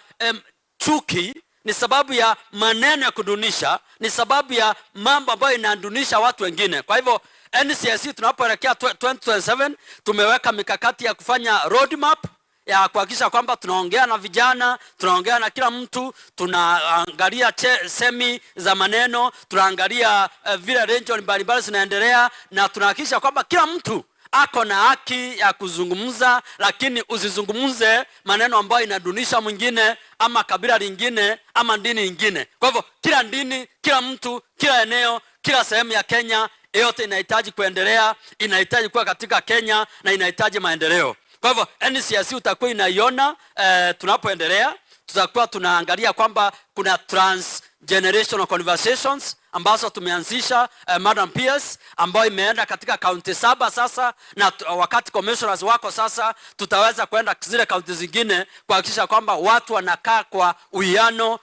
chuki, ni sababu ya maneno ya kudunisha, ni sababu ya mambo ambayo inadunisha watu wengine. Kwa hivyo NCIC tunapoelekea 2027, tumeweka mikakati ya kufanya roadmap ya kuhakikisha kwamba tunaongea na vijana, tunaongea na kila mtu, tunaangalia semi za maneno, tunaangalia vile region mbalimbali zinaendelea, na tunahakikisha kwamba kila mtu ako na haki ya kuzungumza, lakini usizungumze maneno ambayo inadunisha mwingine ama kabila lingine ama dini nyingine. Kwa hivyo kila dini, kila mtu, kila eneo, kila sehemu ya Kenya yote inahitaji kuendelea, inahitaji kuwa katika Kenya na inahitaji maendeleo. Kwa hivyo NCIC utakuwa inaiona tunapoendelea, tutakuwa tunaangalia kwamba kuna transgenerational conversations ambazo tumeanzisha, Madam PS, ambayo imeenda katika kaunti saba sasa, na wakati commissioners wako sasa, tutaweza kwenda zile kaunti zingine kuhakikisha kwamba watu wanakaa kwa uwiano,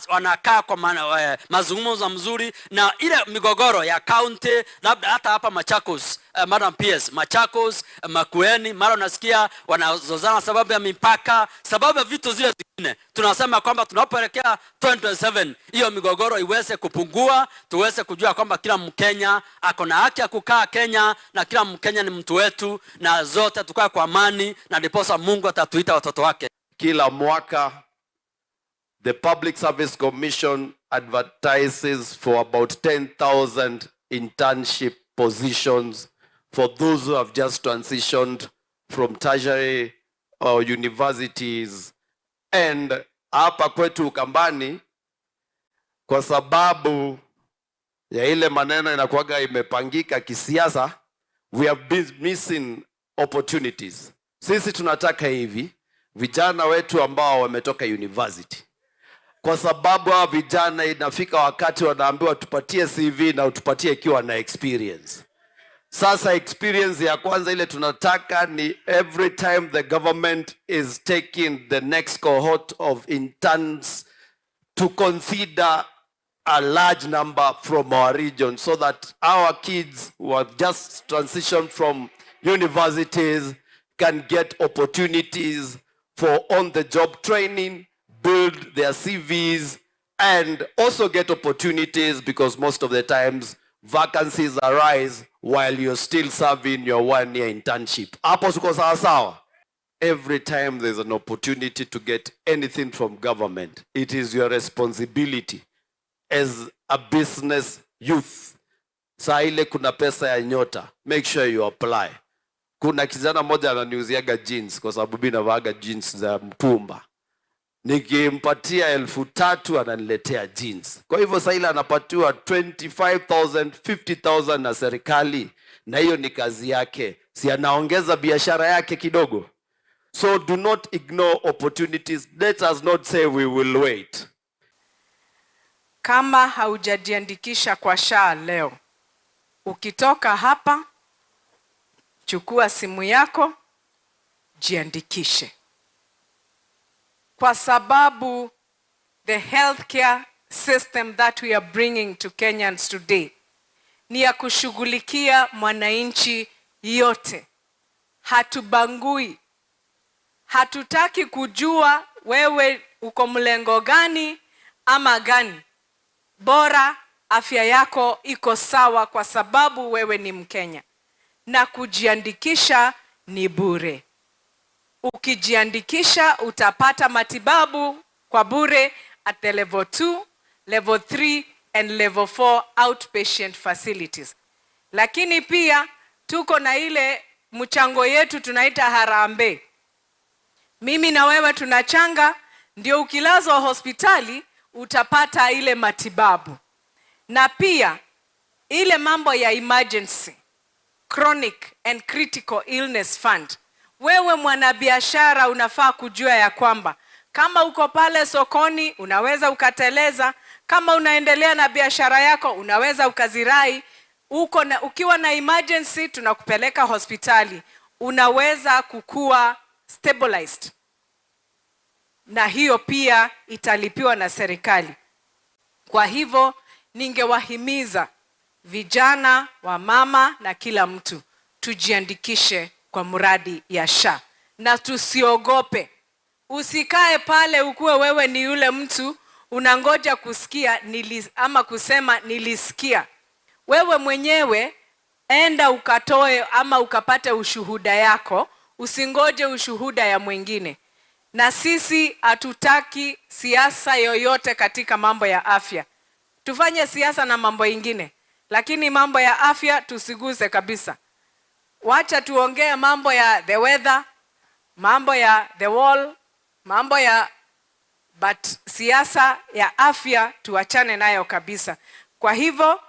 wanakaa kwa mazungumzo mzuri, na ile migogoro ya kaunti, labda hata hapa Machakos, Madam PS, Machakos, Makueni, mara unasikia wanazozana sababu ya mipaka, sababu ya vitu zile zingine. Tunasema kwamba tunapoelekea 2027 hiyo migogoro iweze kupungua, tuweze kujua kwamba kila Mkenya ako na haki ya kukaa Kenya na kila Mkenya ni mtu wetu, na zote tukae kwa amani, na ndiposa Mungu atatuita watoto wake. Kila mwaka the Public Service Commission advertises for about 10,000 internship positions for those who have just transitioned from tertiary or universities. And hapa kwetu Ukambani, kwa sababu ya ile maneno inakuwaga imepangika kisiasa, we have been missing opportunities. Sisi tunataka hivi vijana wetu ambao wametoka university Kwa sababu hawa vijana inafika wakati wanaambiwa tupatie CV na utupatie ikiwa na experience. Sasa experience ya kwanza ile tunataka ni every time the government is taking the next cohort of interns to consider a large number from our region so that our kids who have just transitioned from universities can get opportunities for on-the-job training, build their CVs, and also get opportunities because most of the times vacancies arise while you're still serving your one-year internship. Hapo tuko sawa sawa? Every time there's an opportunity to get anything from government, it is your responsibility as a business youth. Saa ile kuna pesa ya Nyota, make sure you apply. Kuna kijana mmoja ananiuziaga jeans kwa sababu mimi navaaga jeans za mtumba. Nikimpatia 3,000 ananiletea jeans. Kwa hivyo saa ile anapatiwa 25,000, 50,000 na serikali, na hiyo ni kazi yake, si anaongeza biashara yake kidogo. So do not ignore opportunities. Let us not say we will wait. Kama haujajiandikisha kwa SHA leo, ukitoka hapa, chukua simu yako, jiandikishe, kwa sababu the healthcare system that we are bringing to Kenyans today ni ya kushughulikia mwananchi yote. Hatubangui, hatutaki kujua wewe uko mlengo gani ama gani, bora afya yako iko sawa, kwa sababu wewe ni Mkenya, na kujiandikisha ni bure. Ukijiandikisha utapata matibabu kwa bure at the level 2, level 3 and level 4 outpatient facilities. Lakini pia tuko na ile mchango yetu tunaita harambee. Mimi na wewe tunachanga, ndio ukilazwa hospitali utapata ile matibabu. Na pia ile mambo ya emergency, chronic and critical illness fund. Wewe mwanabiashara unafaa kujua ya kwamba kama uko pale sokoni unaweza ukateleza, kama unaendelea na biashara yako unaweza ukazirai. Ukiwa na emergency tunakupeleka hospitali, unaweza kukua stabilized, na hiyo pia italipiwa na serikali. Kwa hivyo ningewahimiza vijana, wa mama na kila mtu tujiandikishe kwa mradi ya SHA na tusiogope. Usikae pale ukuwe wewe ni yule mtu unangoja kusikia ama kusema nilisikia. Wewe mwenyewe enda ukatoe ama ukapate ushuhuda yako, usingoje ushuhuda ya mwingine. Na sisi hatutaki siasa yoyote katika mambo ya afya. Tufanye siasa na mambo ingine, lakini mambo ya afya tusiguse kabisa. Wacha tuongee mambo ya the weather, mambo ya the wall, mambo ya, but siasa ya afya tuachane nayo kabisa. Kwa hivyo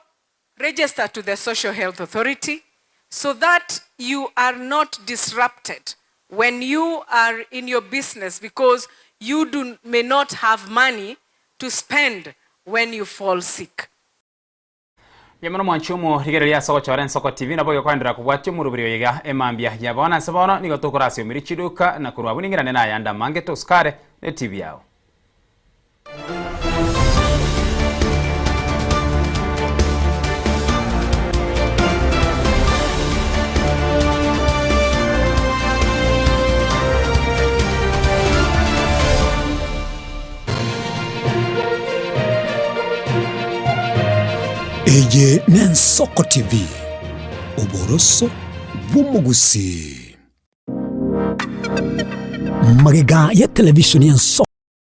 register to the Social Health Authority so that you are not disrupted when you are in your business, because you may not have money to spend when you fall sick. Yamano mwanchumo rigereria soko chore Nsoko TV nabo yokwendera kubwatyo murubirio yiga emambia yabona sabono nigo tukurasio miri chiduka na kurwa buningirane na yanda mange toskare ne TV yao. Eye ne Nsoko TV, oboroso bw'omugusi. Magega ya televishoni ya Nsoko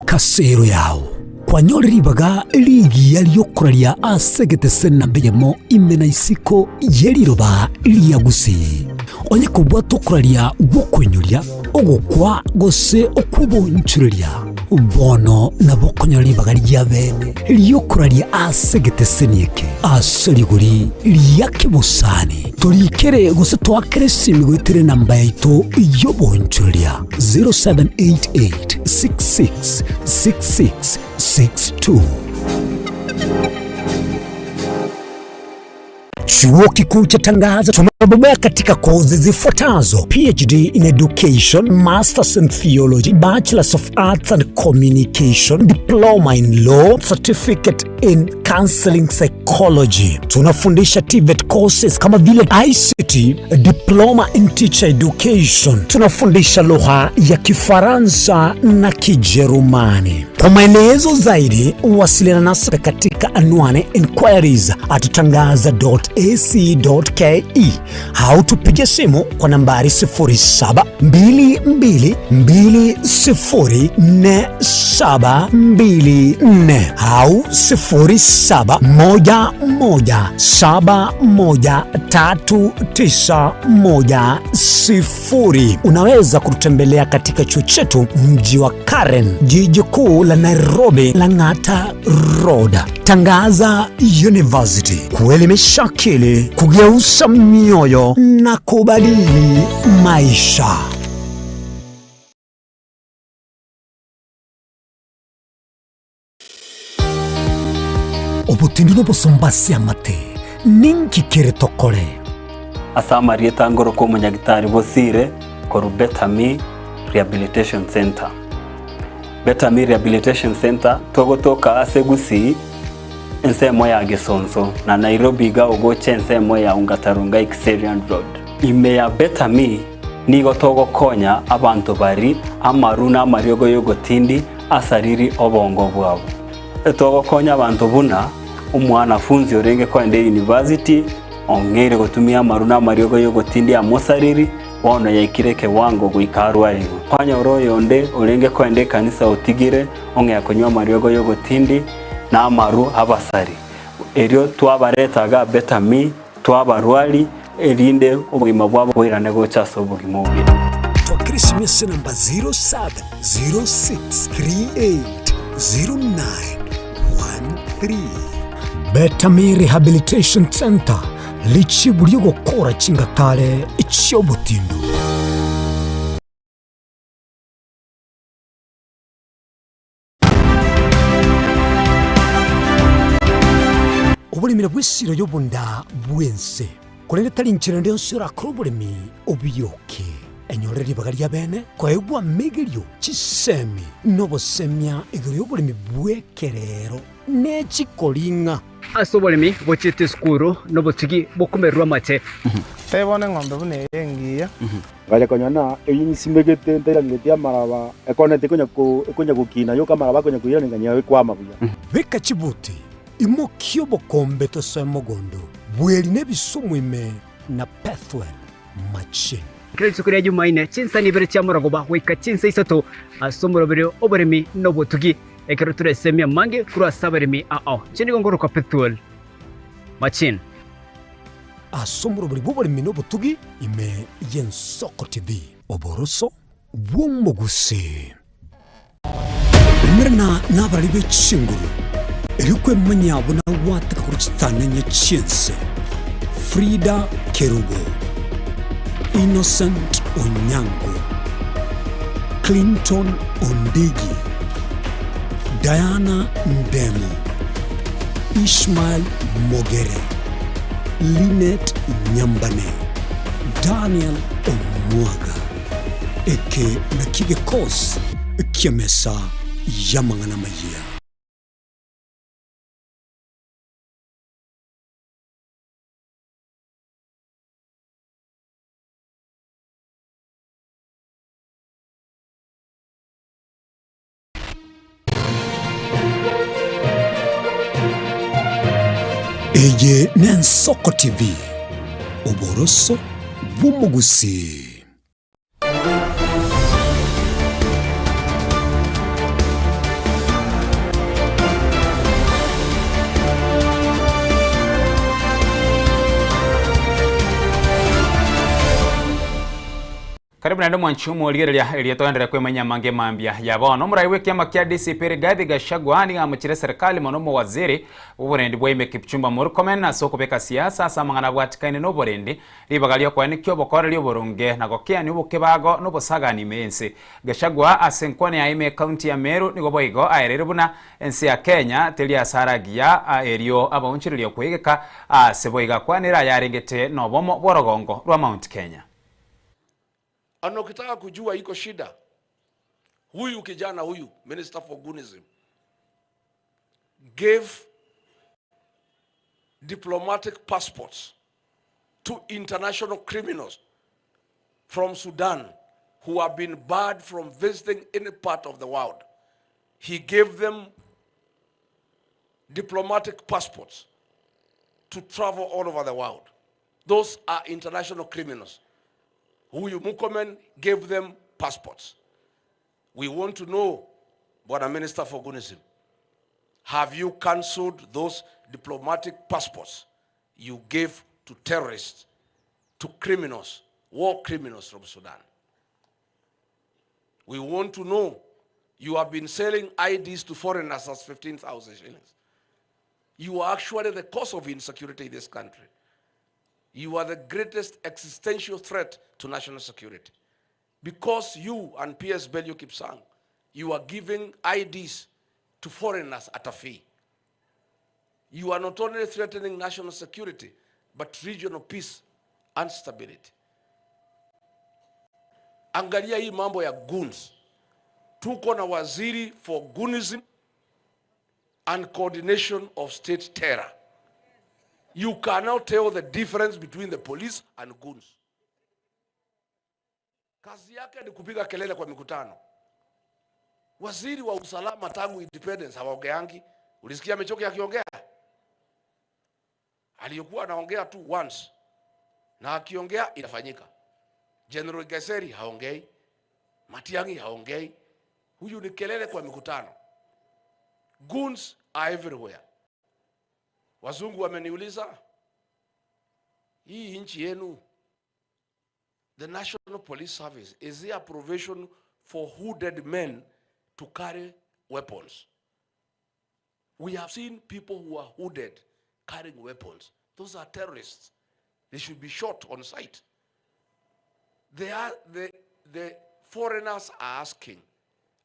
kasero yao kwanyorera ligiya lyokuraria asegete nambeyemo imena isiko yeriroba lyagusi onye kubwa tukuraria gukwenyuria ogukwa gose okubonchureria Bono nabo okonyora ribaga ria bene riokoraria ase egeteseni eke ase rigori ria kebosani. Torikere gose twakere esimi goetere namba yaito yobonchoreria 0788 66 66 62. Chuo Kikuu cha Tangaza tumebobea katika kozi zifuatazo: PhD in Education, Masters in Theology, Bachelors of Arts and Communication, Diploma in Law, Certificate in Counseling Psychology. Tunafundisha TVET courses kama vile ICT, Diploma in Teacher Education. Tunafundisha lugha ya Kifaransa na Kijerumani. Kwa maelezo zaidi, wasiliana nasi katika anwani inquiries@tangaza.ac.ke au tupige simu kwa nambari 0722204724 au 0711713910. Unaweza kututembelea katika chuo chetu mji wa Karen, jiji kuu la Nairobi, Lang'ata Road. Tangaza University, kuelimisha akili, kugeuza mioyo na kubadili maisha. Obotindi nobosombasi amate ninki tokore asa marieta ngoro ko munyagitari bosire koru Betami Rehabilitation Center. Betami Rehabilitation Center togotoka ase Gusii ensemo ya Gesonso na Nairobi ga ogoche ensemo ya Ungatarunga Exerian Road. Ime ya Betami nigo togokonya abantu bari amaru na amariogo yogotindi asariri obongo bwabo. Togokonya abantu buna umwanafunzi orenge kwende university ongere gotumia amaru na amariogo yogotindi amosariri wono yaikire wango guikarwarigo. Kwanya oroyo nde orenge kwende kanisa otigire ongea kunywa amariogo yogotindi na amaru abasari. Erio twabaretaga Betami twabarwali erinde obugima bwabo bwirane gocha so obugima obwe. Twakirisimisi namba 0706380913. Betami Rehabilitation Center lichibu ryogokora chingatale ichiobutindu. Obulimire bw'esiro y'obunda bwense kulende tali nchirende yonsi orakora obulimi obuyoke enyorere ribaga ria bene koegwa migerio chisemi nobosemia igoro y'obulimi bw'ekerero n'echikoring'a ase obulimi bochete esukuru n'obotugi bokumererwa amate tebone eng'ombe buna eye engiya ngaja konyona eyinsimegete nterangetie amaraba ekonete ekonya gokina yoka amaraba akonya koiranengania ekwama buya. Beka chibuti imokio bokombe tosoe mogondo bweri n'ebisumwime na Pethwell Machine. Kila rituko ria Jumaine chinsa nibere chia morogoba goika chinsa isato ase omorobere oboremi n'obotugi ekero turesemia mange korwa ase abaremi ao nche nigo ngoroka Pethwell Machine. Ase omorobere bwa oboremi n'obotugi ime y'Ensoko TV oboroso bw'omogusi merna n'abarari b'echinguru erikwemanya bona wateka kuri chitanenye chinse Frida Kerubo, Innocent Onyango, Clinton Ondigi, Diana Ndemo, Ishmael Mogere, Linet Nyambane, Daniel Omwaga, eke nakigekos kiamesa yamangana maya. Eye n'Ensoko TV oboroso bw'omugusi. Karibu na mwanchumu oligereria eliyetoendelea kwemanya mange mambia ya bono muraiwe kiama kia DCP Rigathi Gachagua ni amuchire serikali mono waziri uburendi bwaime Kipchumba Murkomen na soko beka siasa samangana bwatikaine no burendi ribagalio kwa nikyo bokora lyo na gokia ni bukebago no busagani mense Gachagua asenkwane ya ime county ya Meru nigo boigo aerere buna ense ya Kenya telia saragia erio abaunchirio kuigeka seboiga kwanira yarengete no bomo borogongo rwa Mount Kenya. Ana ukitaka kujua iko shida, huyu kijana huyu Minister for Gunism gave diplomatic passports to international criminals from Sudan who have been barred from visiting any part of the world. He gave them diplomatic passports to travel all over the world. Those are international criminals. Huyu Murkomen gave them passports. We want to know, Bwana Minister for Gunism, have you cancelled those diplomatic passports you gave to terrorists, to criminals, war criminals from Sudan? We want to know, you have been selling IDs to foreigners as 15,000 shillings. You are actually the cause of insecurity in this country. You are the greatest existential threat to national security. Because you and PS Belio Kipsang, you are giving IDs to foreigners at a fee. You are not only threatening national security, but regional peace and stability. Angalia hii mambo ya goons. Tuko na waziri for goonism and coordination of state terror. You cannot tell the difference between the police and goons. Kazi yake ni kupiga kelele kwa mikutano. Waziri wa usalama tangu independence hawaongeangi. Ulisikia Mechoki akiongea? Aliyokuwa anaongea tu once. Na akiongea inafanyika. General Geseri haongei. Matiang'i haongei. Huyu ni kelele kwa mikutano. Goons are everywhere. Wazungu wameniuliza, hii nchi yenu, the National Police Service, is there a provision for hooded men to carry weapons? We have seen people who are hooded carrying weapons. Those are terrorists. They should be shot on sight. The foreigners are asking,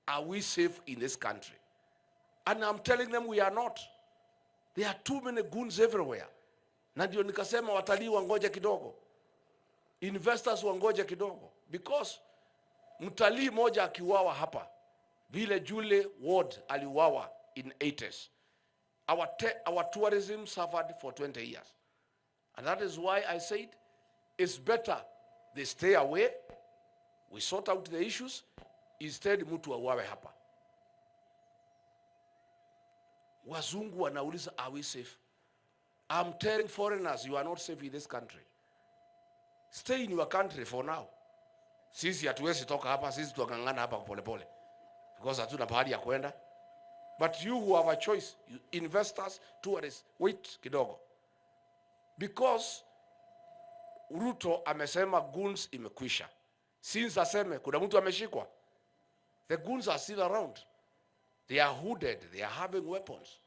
are we safe in this country? And I'm telling them we are not. There are too many goons everywhere. Na ndio nikasema watalii wangoje kidogo. Investors wangoje kidogo. Because mtalii moja akiuawa hapa, vile Julie Ward aliuawa in 80s. Our tourism suffered for 20 years. And that is why I said it's better they stay away, we sort out the issues, instead mtu auawe hapa. Wazungu wanauliza, are we safe? I'm telling foreigners, you are not safe in this country. Stay in your country for now. Sisi hatuwezi toka hapa, sisi tuangangana hapa pole pole. Because hatuna pahali ya kwenda. But you who have a choice, you investors, tourists, wait kidogo. Because Ruto amesema goons imekwisha. Since aseme, kuna mtu ameshikwa. The goons are still around. They are hooded. They are having weapons.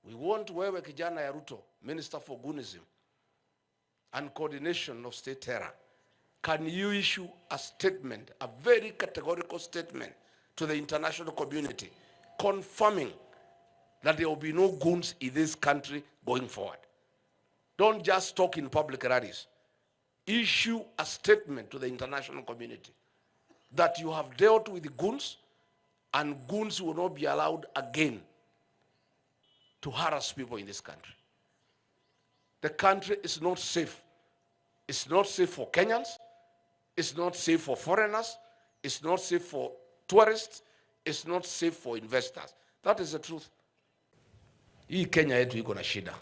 We want wewe kijana ya Ruto, Minister for Goonism and Coordination of State Terror. Can you issue a statement, a very categorical statement to the international community, confirming that there will be no goons in this country going forward? Don't just talk in public rallies. Issue a statement to the international community that you have dealt with the goons, and goons will not be allowed again to harass people in this country. The country is not safe. It's not safe for Kenyans. It's not safe for foreigners. It's not safe for tourists. It's not safe for investors. That is the truth. Hii Kenya yetu iko na shida.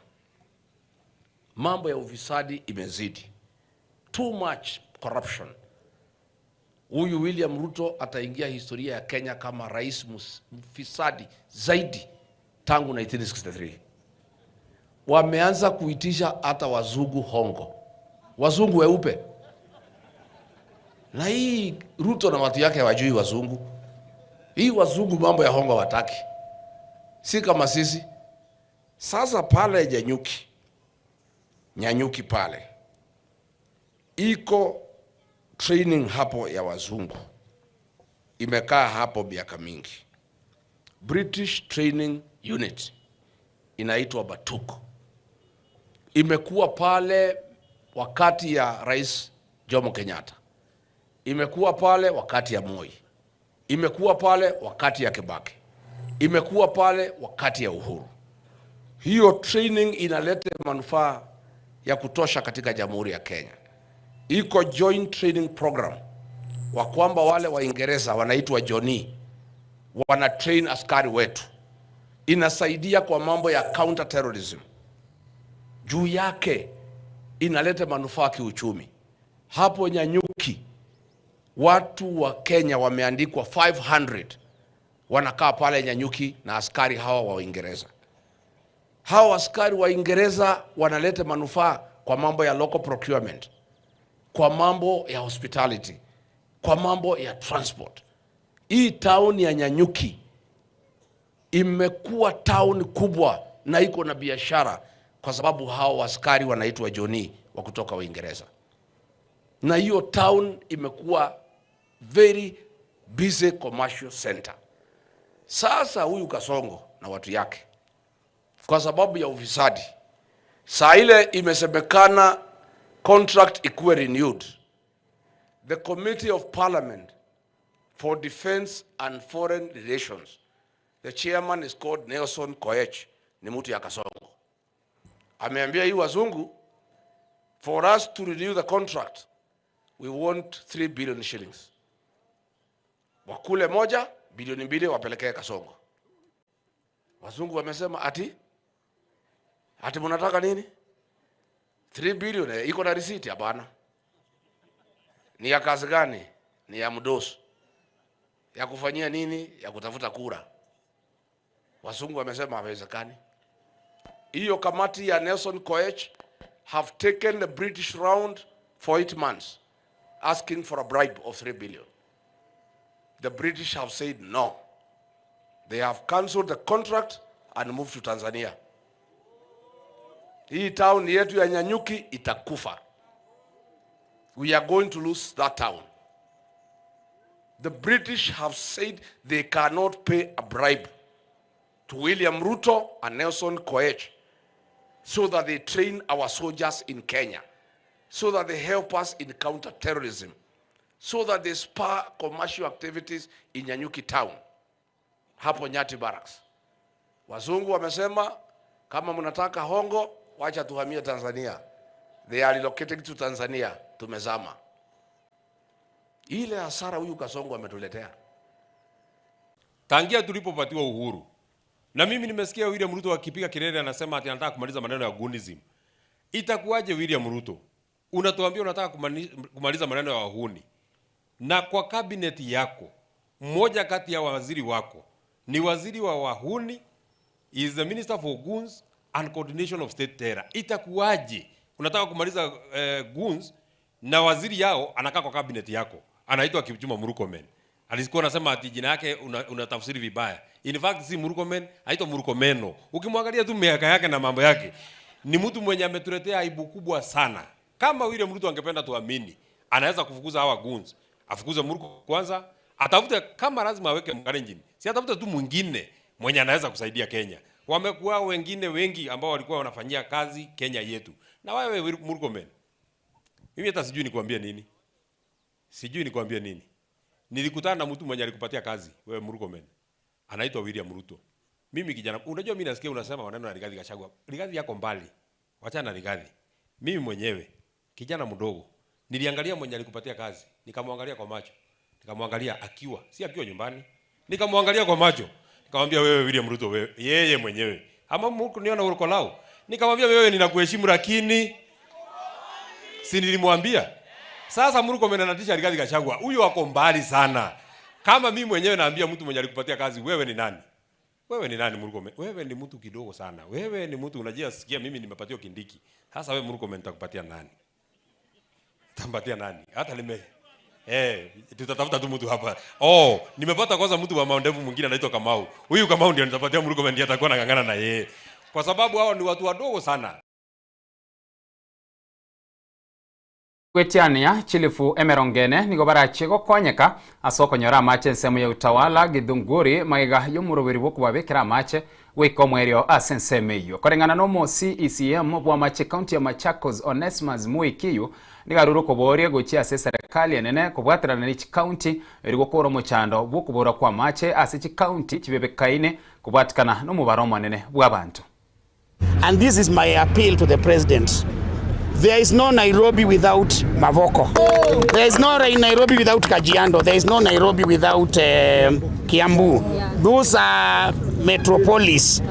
Mambo ya ufisadi imezidi. Too much corruption. Huyu William Ruto ataingia historia ya Kenya kama rais mfisadi zaidi tangu 1963. Wameanza kuitisha hata wazungu hongo. Wazungu weupe. Na hii Ruto na watu yake hawajui wazungu. Hii wazungu mambo ya hongo wataki. Si kama sisi. Sasa pale Nyanyuki. Nyanyuki pale. Iko training hapo ya wazungu. Imekaa hapo miaka mingi. British Training Unit inaitwa Batuk. Imekuwa pale wakati ya Rais Jomo Kenyatta. Imekuwa pale wakati ya Moi. Imekuwa pale wakati ya Kibaki. Imekuwa pale wakati ya Uhuru. Hiyo training inaleta manufaa ya kutosha katika Jamhuri ya Kenya. Iko joint training program wa kwamba wale Waingereza wanaitwa Johnny wana train askari wetu. Inasaidia kwa mambo ya counter terrorism. Juu yake inaleta manufaa kiuchumi. Hapo Nyanyuki watu wa Kenya wameandikwa 500 wanakaa pale Nyanyuki na askari hawa wa Uingereza. Hawa askari wa Uingereza wanaleta manufaa kwa mambo ya local procurement, kwa mambo ya hospitality, kwa mambo ya transport. Hii town ya Nyanyuki imekuwa town kubwa na iko na biashara kwa sababu hao askari wanaitwa Johnny wa kutoka Uingereza. Na hiyo town imekuwa very busy commercial center. Sasa huyu Kasongo na watu yake kwa sababu ya ufisadi, saa ile imesemekana contract ikuwe renewed. The Committee of Parliament for Defense and Foreign Relations, the chairman is called Nelson Koech, ni mtu ya Kasongo. Ameambia hii wazungu, for us to renew the contract, we want 3 billion shillings. Wakule moja, bilioni 2 wapelekee Kasongo. Wazungu wamesema ati mnataka nini? 3 billion iko na receipt? Hapana. Ni ya kazi gani? Ni ya mdoso. Ya kufanyia nini? Ya kutafuta kura. Wazungu wamesema haiwezekani. Hiyo kamati ya Nelson Koech have taken the British round for 8 months asking for a bribe of 3 billion. The British have said no. They have cancelled the contract and moved to Tanzania. Hii town yetu ya Nyanyuki itakufa. We are going to lose that town. The British have said they cannot pay a bribe to William Ruto and Nelson Koech so that they train our soldiers in Kenya, so that they help us in counter-terrorism, so that they spur commercial activities in Nyanyuki town, hapo Nyati Barracks. Wazungu wamesema kama mnataka hongo, wacha tuhamie Tanzania. They are relocating to Tanzania. Tumezama. Ile hasara huyu Kasongo ametuletea. Tangia tulipopatiwa uhuru. Na mimi nimesikia William Ruto akipiga kelele anasema ati anataka kumaliza maneno ya gunism. Itakuwaje William Ruto? Unatuambia unataka kumaliza maneno ya wahuni. Na kwa kabineti yako, mmoja kati ya waziri wako ni waziri wa wahuni, is the minister for goons and coordination of state terror. Itakuwaje unataka kumaliza goons na waziri yao anakaa kwa kabineti yako, anaitwa Kipchumba Murkomen. Alikuwa anasema ati jina yake unatafsiri vibaya. In fact si Murkomen, anaitwa Murkomeno. Ukimwangalia tu miaka yake na mambo yake, ni mtu mwenye ametuletea aibu kubwa sana. Kama William Ruto angependa tuamini, anaweza kufukuza hawa goons. Afukuze Murko kwanza, atafute kama lazima aweke Mkalenjin. Si atafute tu mwingine mwenye anaweza kusaidia Kenya. Wamekuwa wengine wengi ambao walikuwa wanafanyia kazi Kenya yetu. Na wewe Murkomen, mimi hata sijui nikwambie nini. Sijui nikwambie nini. Nilikutana na mtu mwenye alikupatia kazi, wewe Murkomen. Anaitwa William Ruto. Mimi kijana, unajua mimi nasikia unasema maneno ya Rigathi Gachagua. Rigathi yako mbali. Wachana na Rigathi. Mimi mwenyewe kijana mdogo, niliangalia mwenye alikupatia kazi, nikamwangalia kwa macho. Nikamwangalia akiwa, si akiwa nyumbani. Nikamwangalia kwa macho. Nikamwambia wewe William Ruto wewe, yeye mwenyewe. Ama Mungu niona uko lao. Nikamwambia wewe ninakuheshimu lakini si nilimwambia. Sasa Murkomen anatisha Rigathi Gachagua. Huyo wako mbali sana. Kama mimi mwenyewe naambia mtu mwenye alikupatia kazi, wewe ni nani? Wewe ni nani Murkomen? Wewe ni mtu kidogo sana. Wewe ni mtu unajia sikia mimi nimepatiwa Kindiki. Sasa wewe Murkomen nitakupatia nani? Nitampatia nani? Hata lime. Tutatafuta tu mtu hapa. Oh, nimepata kwanza mtu wa mandevu mwingine anaitwa Kamau. Huyu Kamau ndio nitapatia Murkomen, ndiye atakuwa anang'ang'ana na yeye. Kwa sababu hao ni watu wadogo sana. Gwetiania chilifu emerongene nigo barache gokonyeka asoko nyora amache ensemo ya Utawala Githunguri maiga yomuroberi bokubabekera amache goika omwerio ase ensemo eywo koreng'ana nomo CECM bwa amache county ya Machakos Onesmus Muikiyu nigaruru koboria gochia ase serikali enene kobwaterana ne chikaunti eri gokora omochando bwokobora kwa amache ase chikaunti chibebekaine kobwatikana nomobaro omonene bwa abanto. And this is my appeal to the president. There is no Nairobi without Mavoko. There is no Nairobi without Kajiado. There is no Nairobi without Kiambu. Those are metropolis.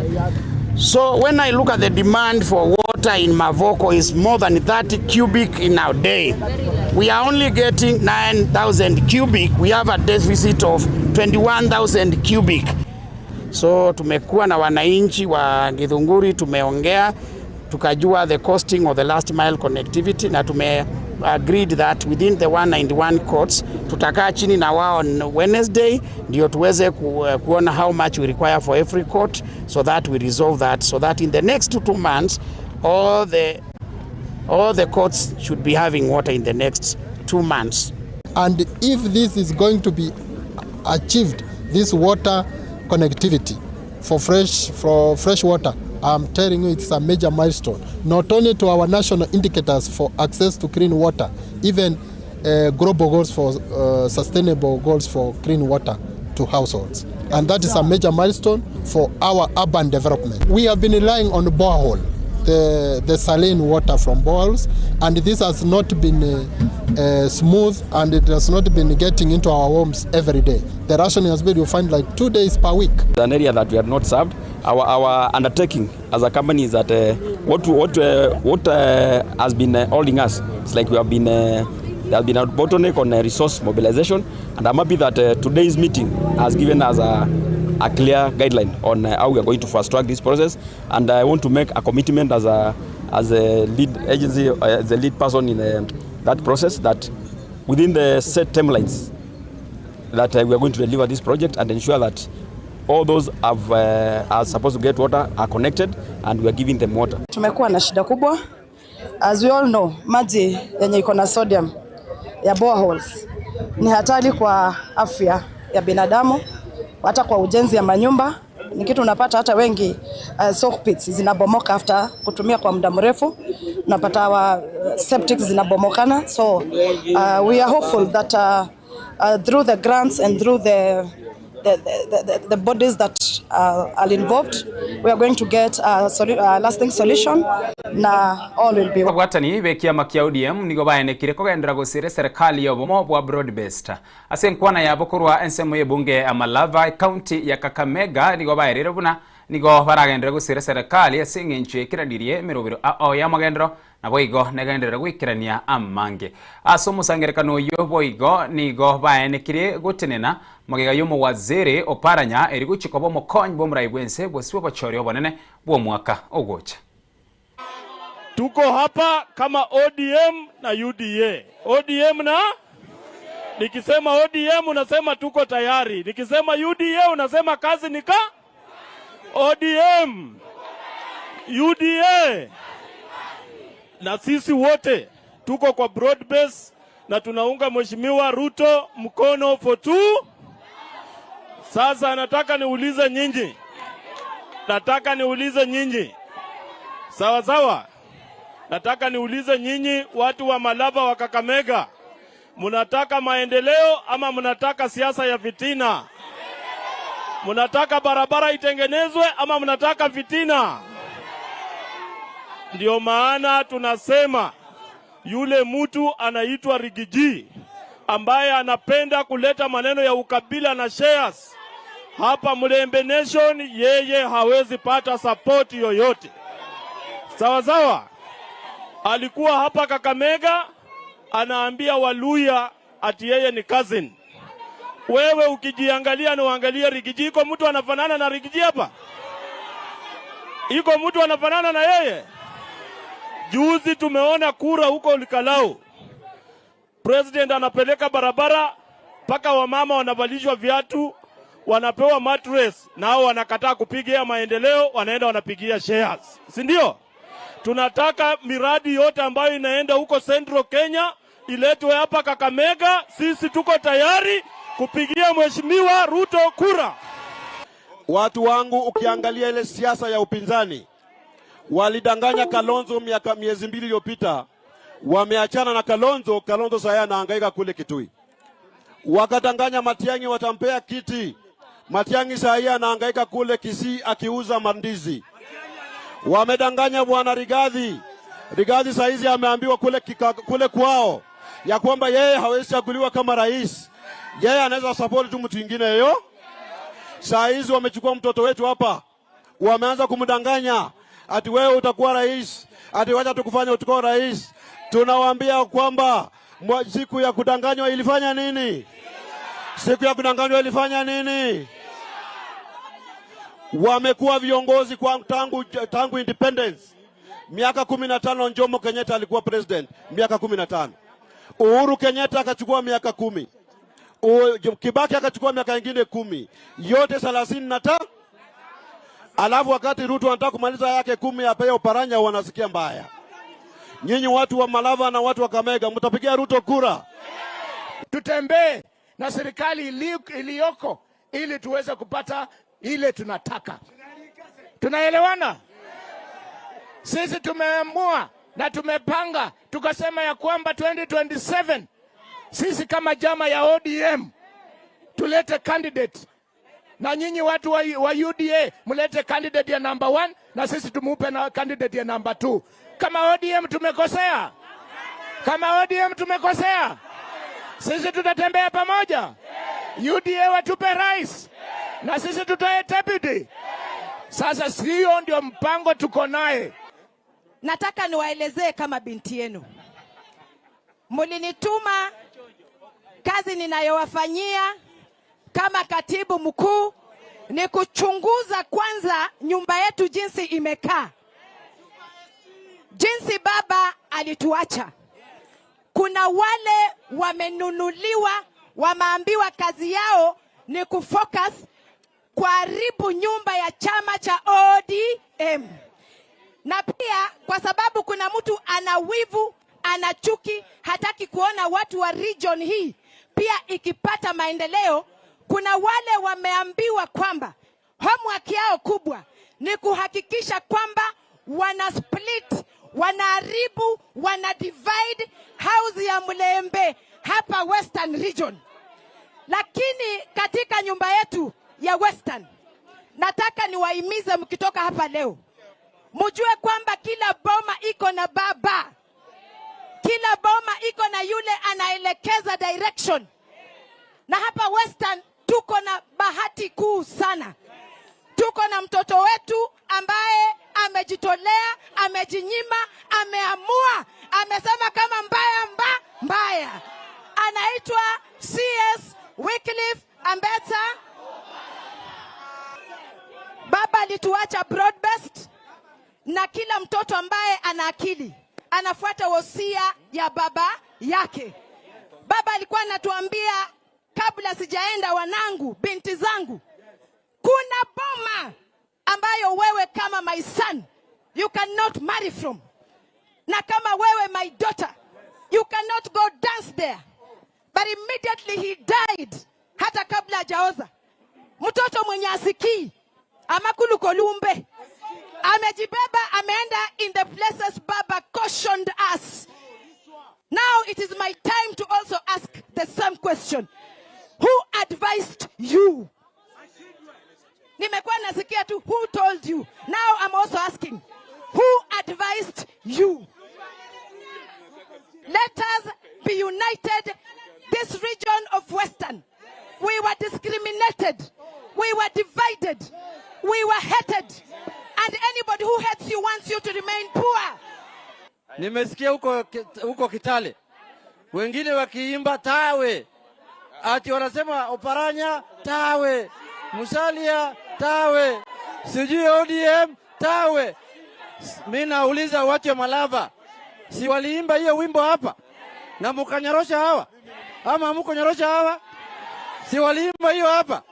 So when I look at the demand for water in Mavoko is more than 30 cubic in a day. We are only getting 9,000 cubic. We have a deficit of 21,000 cubic. So tumekuwa na wananchi wa Githunguri, tumeongea, tukajua the costing of the last mile connectivity, na tume agreed that within the 191 courts tutakaa chini na wao on Wednesday ndio tuweze kuona how much we require for every court, so that we resolve that, so that in the next 2 months all the courts should be having water in the next 2 months. And if this is going to be achieved, this water connectivity for fresh water, I'm telling you, it's a major milestone, not only to our national indicators for access to clean water, even global goals for sustainable goals for clean water to households. And that is a major milestone for our urban development. We have been relying on borehole, the saline water from boreholes, and this has not been smooth, and it has not been getting into our homes every day. The rationing has been, you find like 2 days per week. An area that we have not served. Our undertaking as a company is that what has been holding us, it's like we have been there has been a bottleneck on resource mobilization, and I'm happy that today's meeting has given us a clear guideline on how we are going to fast track this process. And I want to make a commitment as a lead agency, as a lead person in that process, that within the set timelines that we are going to deliver this project and ensure that all those are supposed to get water are connected and we are giving them water. Tumekuwa na shida kubwa. As we all know, maji yenye iko na sodium ya boreholes ni hatari kwa afya ya binadamu, hata kwa ujenzi ya manyumba. Ni kitu unapata hata wengi soak pits zinabomoka after kutumia kwa muda mrefu. Unapata septic zinabomokana. So we are hopeful that through the grants and through the bodies that are involved, we are going to get a lasting solution na all will be well. Bwatani bekia makia ODM nigo baenekire kogendera gosire serikali yobomo bwa broad based ase nkwana yabo korwa ensemo yebunge Amalava county ya Kakamega nigo baerire buna nigo baragendera gosire serikali ase ng'encho ekiranirie emerobero ao ya magendero na boigo negenderera gwikirania amange ase omosangerekano oyo boigo nigo baenekire gotenena magega yomo waziri Oparanya eri guchikoba omokonyi bw'omorai bwense bwosiwe bochori obonene bw'omwaka ogocha. Tuko hapa kama ODM na UDA. ODM na nikisema ODM unasema tuko tayari. Nikisema UDA unasema kazi nika ODM UDA. Na sisi wote tuko kwa broad base na tunaunga Mheshimiwa Ruto mkono for 2. Sasa nataka niulize nyinyi. Nataka niulize nyinyi. Sawa sawa. Nataka niulize nyinyi watu wa Malava wa Kakamega. Mnataka maendeleo ama mnataka siasa ya fitina? Mnataka barabara itengenezwe ama mnataka fitina? Ndio maana tunasema yule mtu anaitwa Rigiji ambaye anapenda kuleta maneno ya ukabila na shares hapa Mulembe Nation, yeye hawezi pata support yoyote. Sawa sawa. Alikuwa hapa Kakamega anaambia Waluya ati yeye ni cousin. Wewe ukijiangalia na uangalie Rigiji, iko mtu anafanana na Rigiji hapa? Iko mtu anafanana na yeye? Juzi tumeona kura huko Olkalau. President anapeleka barabara mpaka wamama wanavalishwa viatu, wanapewa mattress, nao wanakataa kupigia maendeleo, wanaenda wanapigia shares, si ndio? Tunataka miradi yote ambayo inaenda huko Central Kenya iletwe hapa Kakamega. Sisi tuko tayari kupigia Mheshimiwa Ruto kura. Watu wangu, ukiangalia ile siasa ya upinzani, walidanganya Kalonzo miezi 2 iliyopita, wameachana na Kalonzo. Kalonzo sasa anahangaika kule Kitui. Wakadanganya Matiang'i watampea kiti. Matiang'i sasa anahangaika kule Kisii akiuza mandizi. Wamedanganya bwana Rigathi. Rigathi saa hizi ameambiwa kule kwao ya kwamba yeye hawezi chaguliwa kama rais. Yeye anaweza support tu mtu mwingine yeyo. Saa hizi wamechukua mtoto wetu hapa, wameanza kumdanganya ati wewe utakuwa rais, ati wacha tukufanye utakuwa rais. Tunawaambia kwamba siku ya kudanganywa ilifanya nini? Siku ya kudanganywa ilifanya nini? Wamekuwa viongozi kwa tangu independence. Miaka 15 Jomo Kenyatta alikuwa president, miaka 15. Uhuru Kenyatta akachukua miaka 10. Kibaki akachukua miaka ingine 10. Yote 35. Alafu wakati Ruto anataka kumaliza yake 10 apewe Oparanya, wanasikia mbaya. Nyinyi watu wa Malava na watu wa Kamega mtapigia Ruto kura. Tutembee na serikali iliyoko ili tuweze kupata ile tunataka. Tunaelewana? Sisi tumeamua na tumepanga tukasema ya kwamba 2027 sisi kama chama ya ODM tulete candidate, na nyinyi watu wa UDA mlete candidate ya number 1 na sisi tumupe na candidate ya number 2. Kama ODM tumekosea, kama ODM tumekosea, sisi tutatembea pamoja. UDA watupe rais na sisi tutoe deputy. Sasa sio ndio mpango tuko naye. Nataka niwaelezee kama binti yenu. Mlinituma kazi ninayowafanyia kama katibu mkuu ni kuchunguza kwanza nyumba yetu jinsi imekaa. Jinsi baba alituacha. Kuna wale wamenunuliwa, wameambiwa kazi yao ni kufocus kuharibu nyumba ya chama cha ODM. Na pia kwa sababu kuna mtu ana wivu, ana chuki, hataki kuona watu wa region hii pia ikipata maendeleo. Kuna wale wameambiwa kwamba homework yao kubwa ni kuhakikisha kwamba wana split, wanaharibu, wana divide house ya Mulembe hapa Western Region. Lakini katika nyumba yetu ya Western, nataka niwahimize mkitoka hapa leo, mjue kwamba kila boma iko na baba. Kila boma iko na yule anaelekeza direction. Na hapa Western tuko na bahati kuu sana. Tuko na mtoto wetu ambaye amejitolea, amejinyima, ameamua, amesema kama mbaya mbaya. Anaitwa CS Wycliffe Ambetsa. Baba alituacha broad based, na kila mtoto ambaye ana akili anafuata wosia ya baba yake. Baba alikuwa anatuambia kabla sijaenda, wanangu, binti zangu, kuna boma ambayo wewe kama my son you cannot marry from. Na kama wewe my daughter you cannot go dance there. But immediately he died, hata kabla hajaoza. Mtoto mwenye asikii amakulu kolumbe amejibeba, ameenda in the places Baba cautioned us. Now it is my time to also ask the same question. Who advised you? Nimekuwa nasikia tu who told you. Now I'm also asking, who advised you? Let us be united. This region of Western, we were discriminated, we were divided, we were hated. And anybody who hates you wants you to remain poor. Nimesikia huko Kitale wengine wakiimba tawe, ati wanasema Oparanya tawe, Musalia tawe, sijui ODM tawe. Mimi nauliza watu wa Malava, si waliimba hiyo wimbo hapa? Na mkanyorosha hawa ama mkonyorosha hawa? Si waliimba hiyo hapa?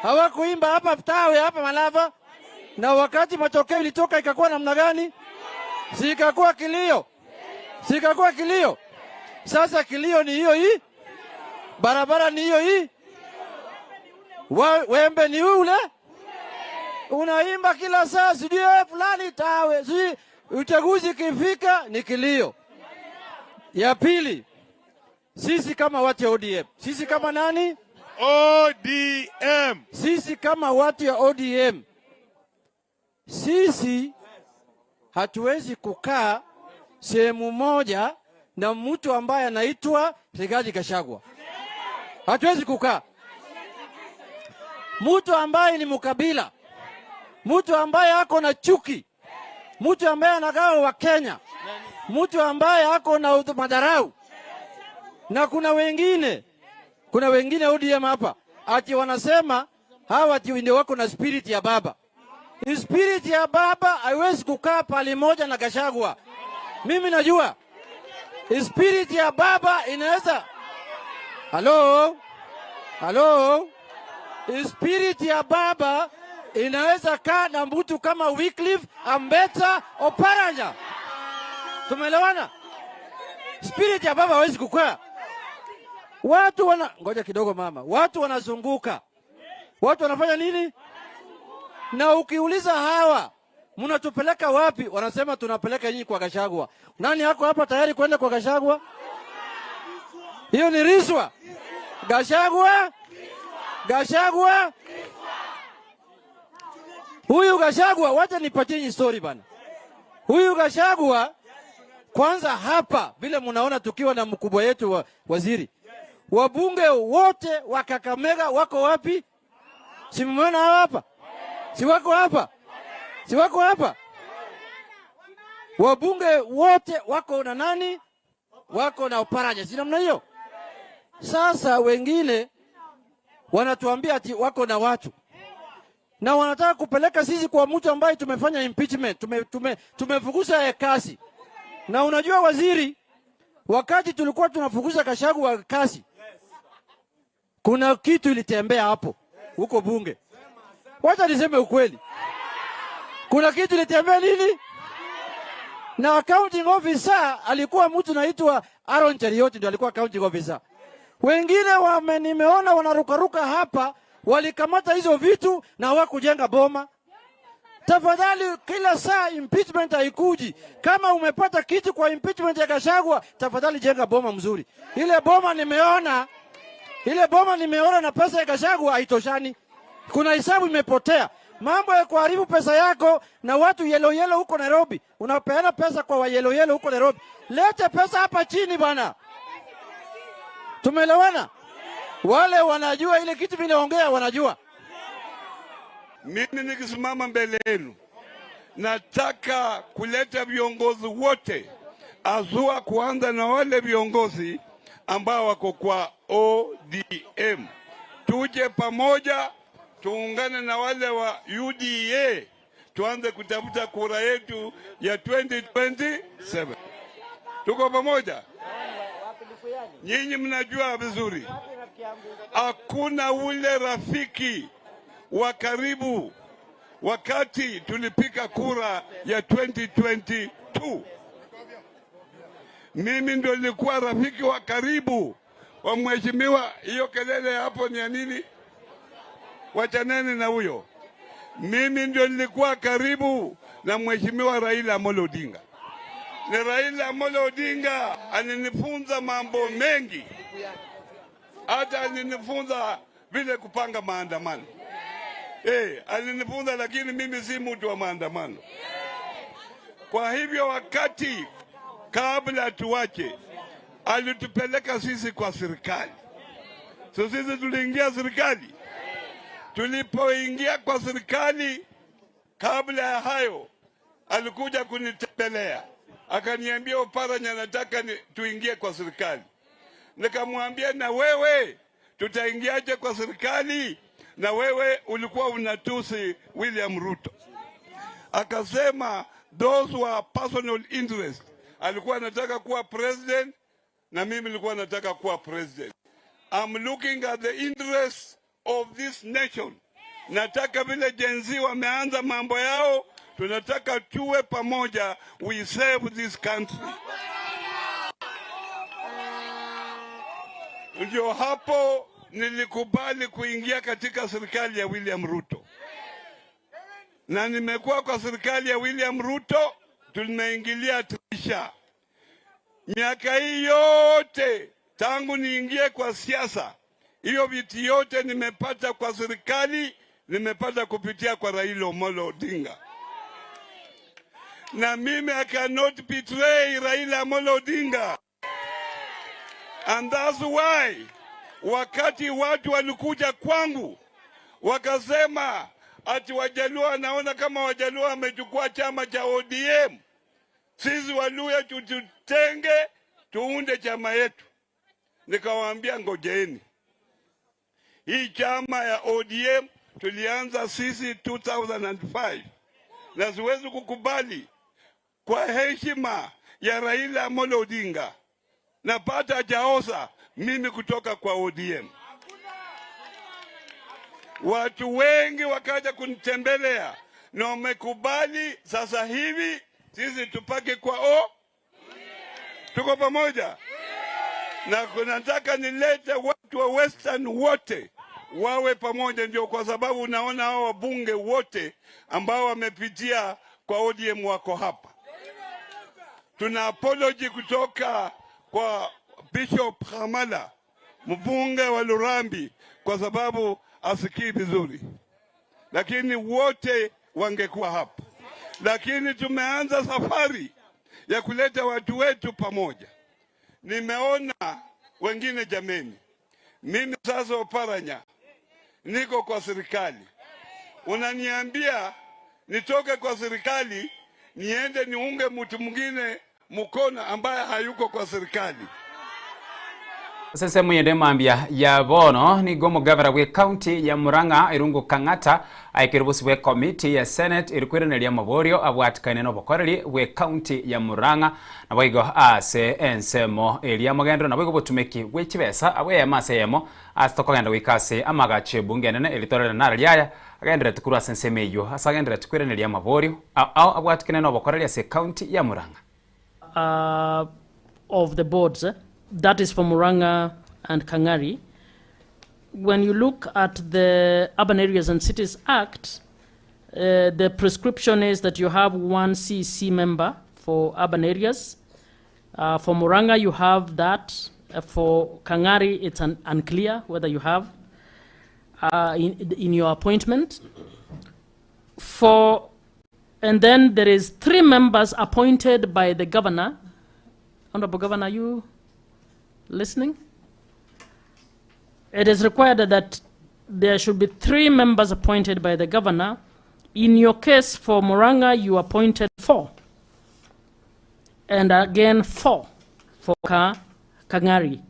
Hawakuimba hapa tawe hapa Malava? Na wakati matokeo ilitoka ikakuwa namna gani? Si ikakuwa kilio? Si ikakuwa kilio? Sasa kilio ni hiyo hii, barabara ni hiyo hii, wembe ni ule unaimba kila saa, sijui fulani tawe, sijui uchaguzi kifika ni kilio. Ya pili, sisi kama watu ya ODM, sisi kama nani? ODM. Sisi kama watu ya ODM, sisi hatuwezi kukaa sehemu moja na mtu ambaye anaitwa Rigathi Gachagua. Hatuwezi kukaa. Mtu ambaye ni mkabila, mtu ambaye ako na chuki, mtu ambaye anagawa wa Kenya, mtu ambaye ako na madharau. Na kuna wengine ODM hapa ati wanasema hawa ati ndio wako na spirit ya baba. Spirit ya baba haiwezi kukaa pale moja na Gachagua. Mimi najua spirit ya baba inaweza. Hello? Hello? Spirit ya baba inaweza kaa na mtu kama Wycliffe Ambetsa Oparanya. Tumeelewana? Spirit ya baba hawezi kukaa. Watu wana, ngoja kidogo mama. Watu wanazunguka. Watu wanafanya nini? Na ukiuliza hawa mnatupeleka wapi? Wanasema tunapeleka nyinyi kwa Gachagua. Nani yako hapa tayari kwenda kwa Gachagua? Hiyo ni riswa. Gachagua? Gachagua? Huyu Gachagua, wacha nipatie nyinyi story bana. Huyu Gachagua kwanza hapa vile mnaona tukiwa na mkubwa yetu wa waziri. Wabunge wote wa Kakamega wako wapi? Si mmeona hapa? Si wako hapa? Si wako hapa? Wabunge wote wako na nani? Wako na Oparanya. Si namna hiyo? Sasa wengine wanatuambia ati wako na watu. Na wanataka kupeleka sisi kwa mtu ambaye tumefanya impeachment, tumefukuza kasi. Na unajua waziri, wakati tulikuwa tunafukuza Gachagua kasi, kuna kitu ilitembea hapo huko bunge. Wacha niseme ukweli. Kuna kitu ilitembea nini? Na accounting officer alikuwa mtu naitwa Aaron Cheriot, ndio alikuwa accounting officer. Wengine nimeona wanarukaruka hapa, walikamata hizo vitu na hawakujenga boma. Tafadhali, kila saa impeachment haikuji. Kama umepata kitu kwa impeachment ya Gachagua, tafadhali jenga boma mzuri. Ile boma nimeona na pesa ya Gachagua haitoshani. Kuna hesabu imepotea. Mambo ya kuharibu pesa yako na watu yellow yellow huko Nairobi. Unapeana pesa kwa wa yellow yellow huko Nairobi. Lete pesa hapa chini bana. Tumeelewana? Wale wanajua ile kitu mimi naongea wanajua. Mimi nikisimama mbele yenu nataka kuleta viongozi wote, azua kuanza na wale viongozi ambao wako kwa ODM. Tuje pamoja, tuungane na wale wa UDA, tuanze kutafuta kura yetu ya 2027. Tuko pamoja? Nyinyi mnajua vizuri, hakuna ule rafiki wa karibu wakati tulipika kura ya 2022. Mimi ndio nilikuwa rafiki wa karibu wa mheshimiwa. Hiyo kelele hapo ni ya nini? Wachaneni na huyo. Mimi ndio nilikuwa karibu na mheshimiwa Raila Amolo Odinga. Ni Raila Amolo Odinga alinifunza mambo mengi. Hata alinifunza vile kupanga maandamano. Alinifunza, lakini mimi si mtu wa maandamano. Kwa hivyo wakati kabla tuwache, alitupeleka sisi kwa serikali. So sisi tuliingia serikali. Tulipoingia kwa serikali, kabla ya hayo alikuja kunitembelea. Akaniambia Oparanya nataka tuingie kwa serikali. Nikamwambia na wewe tutaingiaje kwa serikali? Na wewe ulikuwa unatusi William Ruto. Akasema those were personal interest. Alikuwa anataka kuwa president, na mimi nilikuwa nataka kuwa president. I'm looking at the interests of this nation. Nataka vile Gen Z wameanza mambo yao, tunataka tuwe pamoja, we save this country. Ndio hapo nilikubali kuingia katika serikali ya William Ruto. Na nimekuwa kwa serikali ya William Ruto, tumeingilia trisha. Miaka hii yote tangu niingie kwa siasa, hiyo viti yote nimepata kwa serikali, nimepata kupitia kwa Raila Amolo Odinga. Na mimi I cannot betray Raila Amolo Odinga. And that's why wakati watu walikuja kwangu wakasema ati Wajaluo, naona kama Wajaluo wamechukua chama cha ODM, sisi Waluya tututenge tuunde chama yetu. Nikawaambia ngojeeni, hii chama ya ODM tulianza sisi 2005, na siwezi kukubali kwa heshima ya Raila Amolo Odinga napata jaosa mimi kutoka kwa ODM. Watu wengi wakaja kunitembelea na wamekubali sasa hivi sisi tupake kwa O. Tuko pamoja. Na nataka nilete watu wa Western wote wawe pamoja, ndio kwa sababu unaona hao wabunge wote ambao wamepitia kwa ODM wako hapa. Tuna apology kutoka kwa Bishop Hamala, mbunge wa Lurambi, kwa sababu asikii vizuri, lakini wote wangekuwa hapa. Lakini tumeanza safari ya kuleta watu wetu pamoja. Nimeona wengine jameni, mimi sasa Oparanya niko kwa serikali, unaniambia nitoke kwa serikali niende niunge mtu mwingine mkono ambaye hayuko kwa serikali. Sasa muyende mambia ya bono ni gomo gavana we county ya Murang'a Irungu Kang'ata aikirubusi we committee ya Senate irikwireneria maborio abwatikane no bokoreri we county ya Murang'a na boigo ase ensemo eria mogendro na boigo botumeki we chibesa abwe ya masemo asitokogenda wikase amagache bunge nene eritorera nararia agendere tukuru ase ensemo eyo ase agendere tukwireneria maborio au abwatikane no bokoreri ase county ya Murang'a. Of the boards, that is for Murang'a and Kangari. When you look at the Urban Areas and Cities Act, the prescription is that you have one CEC member for urban areas. For Murang'a, you have that. For Kangari, it's unclear whether you have in your appointment. And then there is 3 members appointed by the governor. Honorable Governor, are you listening? It is required that there should be 3 members appointed by the governor. In your case, for Murang'a, you appointed 4. And again 4 for Kangari.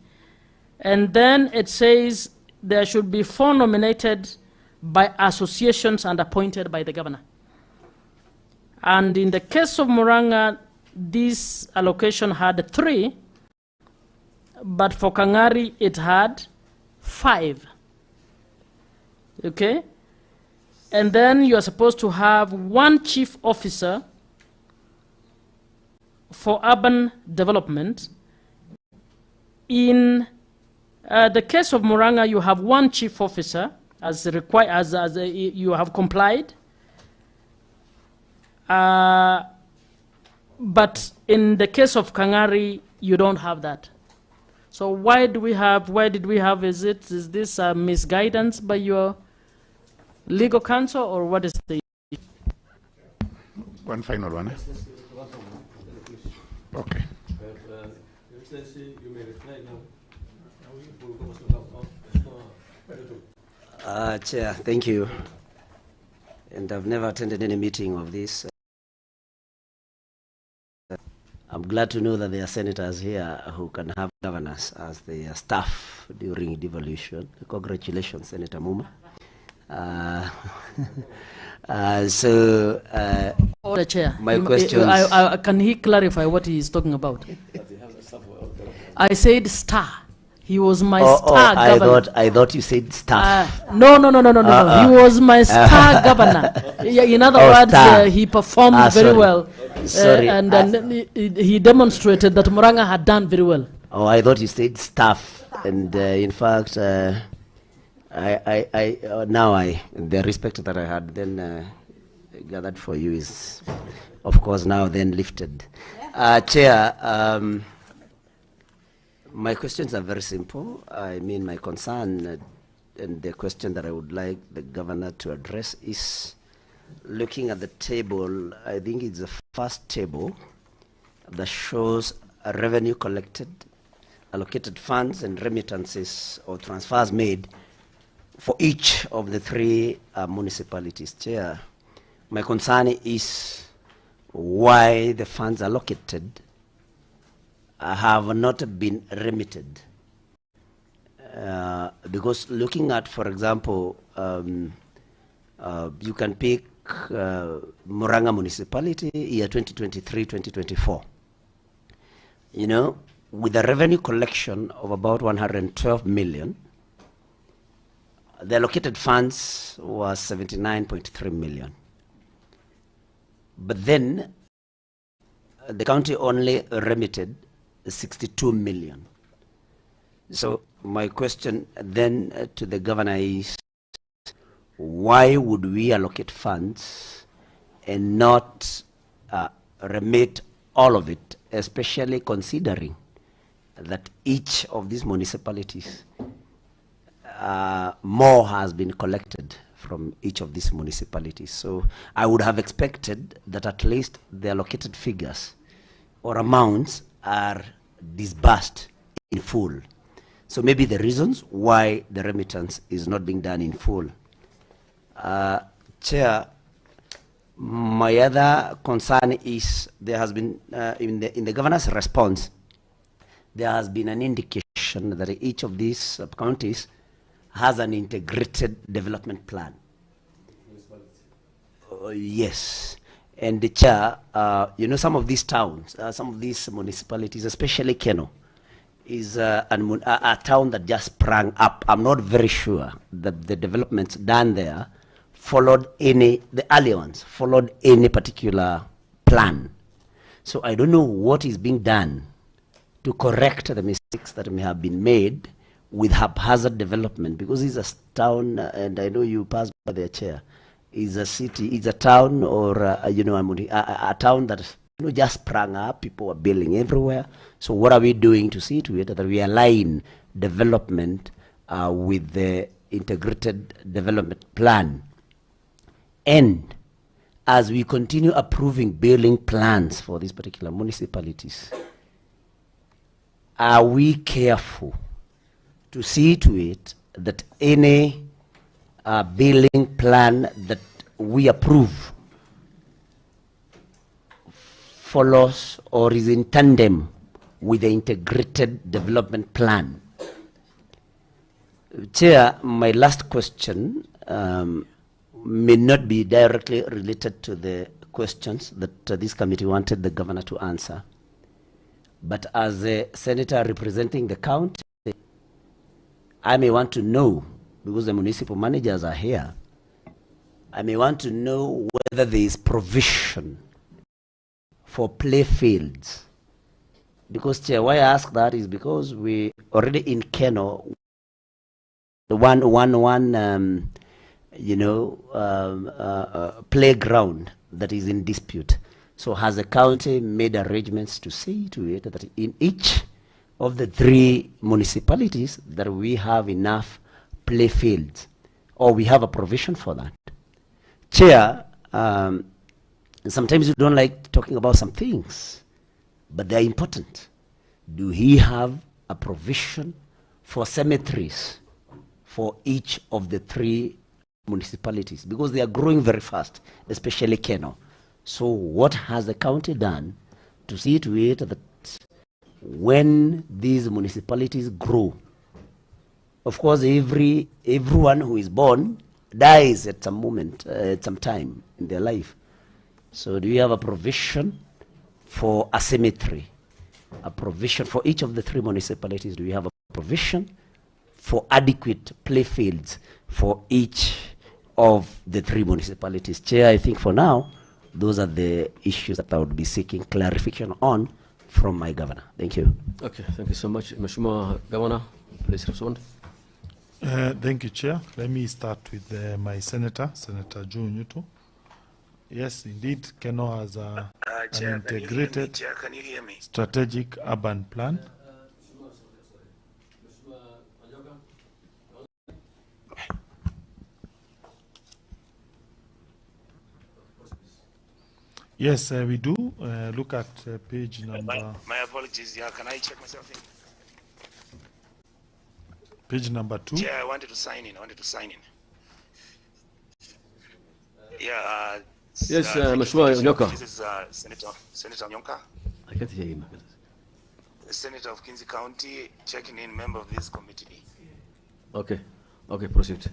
And then it says there should be 4 nominated by associations and appointed by the governor. And in the case of Murang'a, this allocation had 3, but for Kangari, it had 5. Okay? And then you are supposed to have 1 chief officer for urban development. In the case of Murang'a, you have 1 chief officer as required, as you have complied. But in the case of Kangari, you don't have that. So why do we have, why did we have, is this a misguidance by your legal counsel, or what is the issue? One final one. Eh? Okay. Excellency, you may reply now. Chair, thank you. And I've never attended any meeting of this. I'm glad to know that there are senators here who can have governors as their staff during devolution. Congratulations, Senator Muma. Order, Chair. My questions. Can he clarify what he is talking about? I said star. He was my star governor. I thought you said staff. No. He was my star governor. Yeah, in other words, he performed very well. Sorry. And then he demonstrated that Murang'a had done very well. Oh, I thought you said staff. And in fact, I now the respect that I had then gathered for you is, of course, now then lifted. Chair, my questions are very simple. I mean, my concern and the question that I would like the governor to address is looking at the table. I think it's the first table that shows revenue collected, allocated funds and remittances or transfers made for each of the three municipalities. Chair, my concern is why the funds allocated have not been remitted. Because looking at, for example, you can pick Murang'a municipality year 2023-2024. You know, with a revenue collection of about 112 million, the allocated funds was 79.3 million. But then the county only remitted 62 million. So my question then to the governor is, why would we allocate funds and not remit all of it, especially considering that each of these municipalities, more has been collected from each of these municipalities. So I would have expected that at least the allocated figures or amounts are disbursed in full. So maybe the reasons why the remittance is not being done in full. Chair, my other concern is there has been, in the governor's response, there has been an indication that each of these counties has an integrated development plan. Yes. And the chair, you know, some of these towns, some of these municipalities, especially Kenol, is a town that just sprang up. I'm not very sure that the developments done there followed any, the early ones, followed any particular plan. So I don't know what is being done to correct the mistakes that may have been made with haphazard development, because it's a town, and I know you passed by their chair, is a city, it's a town, or you know, a town that, you know, just sprang up. People are building everywhere. So what are we doing to see to it that we align development with the integrated development plan? And as we continue approving building plans for these particular municipalities, are we careful to see to it that any building plan that we approve follows or is in tandem with the integrated development plan? Chair, my last question may not be directly related to the questions that this committee wanted the governor to answer. But as a senator representing the county, I may want to know, because the municipal managers are here, I may want to know whether there is provision for play fields. Because, Chair, why I ask that is because we already in Kenol, the one you know, playground that is in dispute. So has the county made arrangements to see to it that in each of the three municipalities that we have enough play fields, or we have a provision for that? Chair, sometimes you don't like talking about some things, but they're important. Do he have a provision for cemeteries for each of the three municipalities? Because they are growing very fast, especially Kenol. So what has the county done to see to it that when these municipalities grow, of course, everyone who is born dies at some moment, at some time in their life. So do you have a provision for a cemetery a provision for each of the 3 municipalities? Do we have a provision for adequate play fields for each of the 3 municipalities? Chair, I think for now, those are the issues that I would be seeking clarification on from my governor. Thank you. Okay, thank you so much. Mheshimiwa Governor, please respond. Thank you, Chair. Let me start with my senator, Senator Joe Nyutu. Yes, indeed, Kenol has an Chair, integrated Chair, can you hear me? strategic urban plan. Yes, we do. Look at page number... My apologies. Yeah, can I check myself in? Page number 2. Yeah, I wanted to sign in. Yeah. Yes, Mheshimiwa Nyoka. This is Senator Nyoka. I can't hear him. The Senator of Kinsey County, checking in, member of this committee. Okay. Okay, proceed.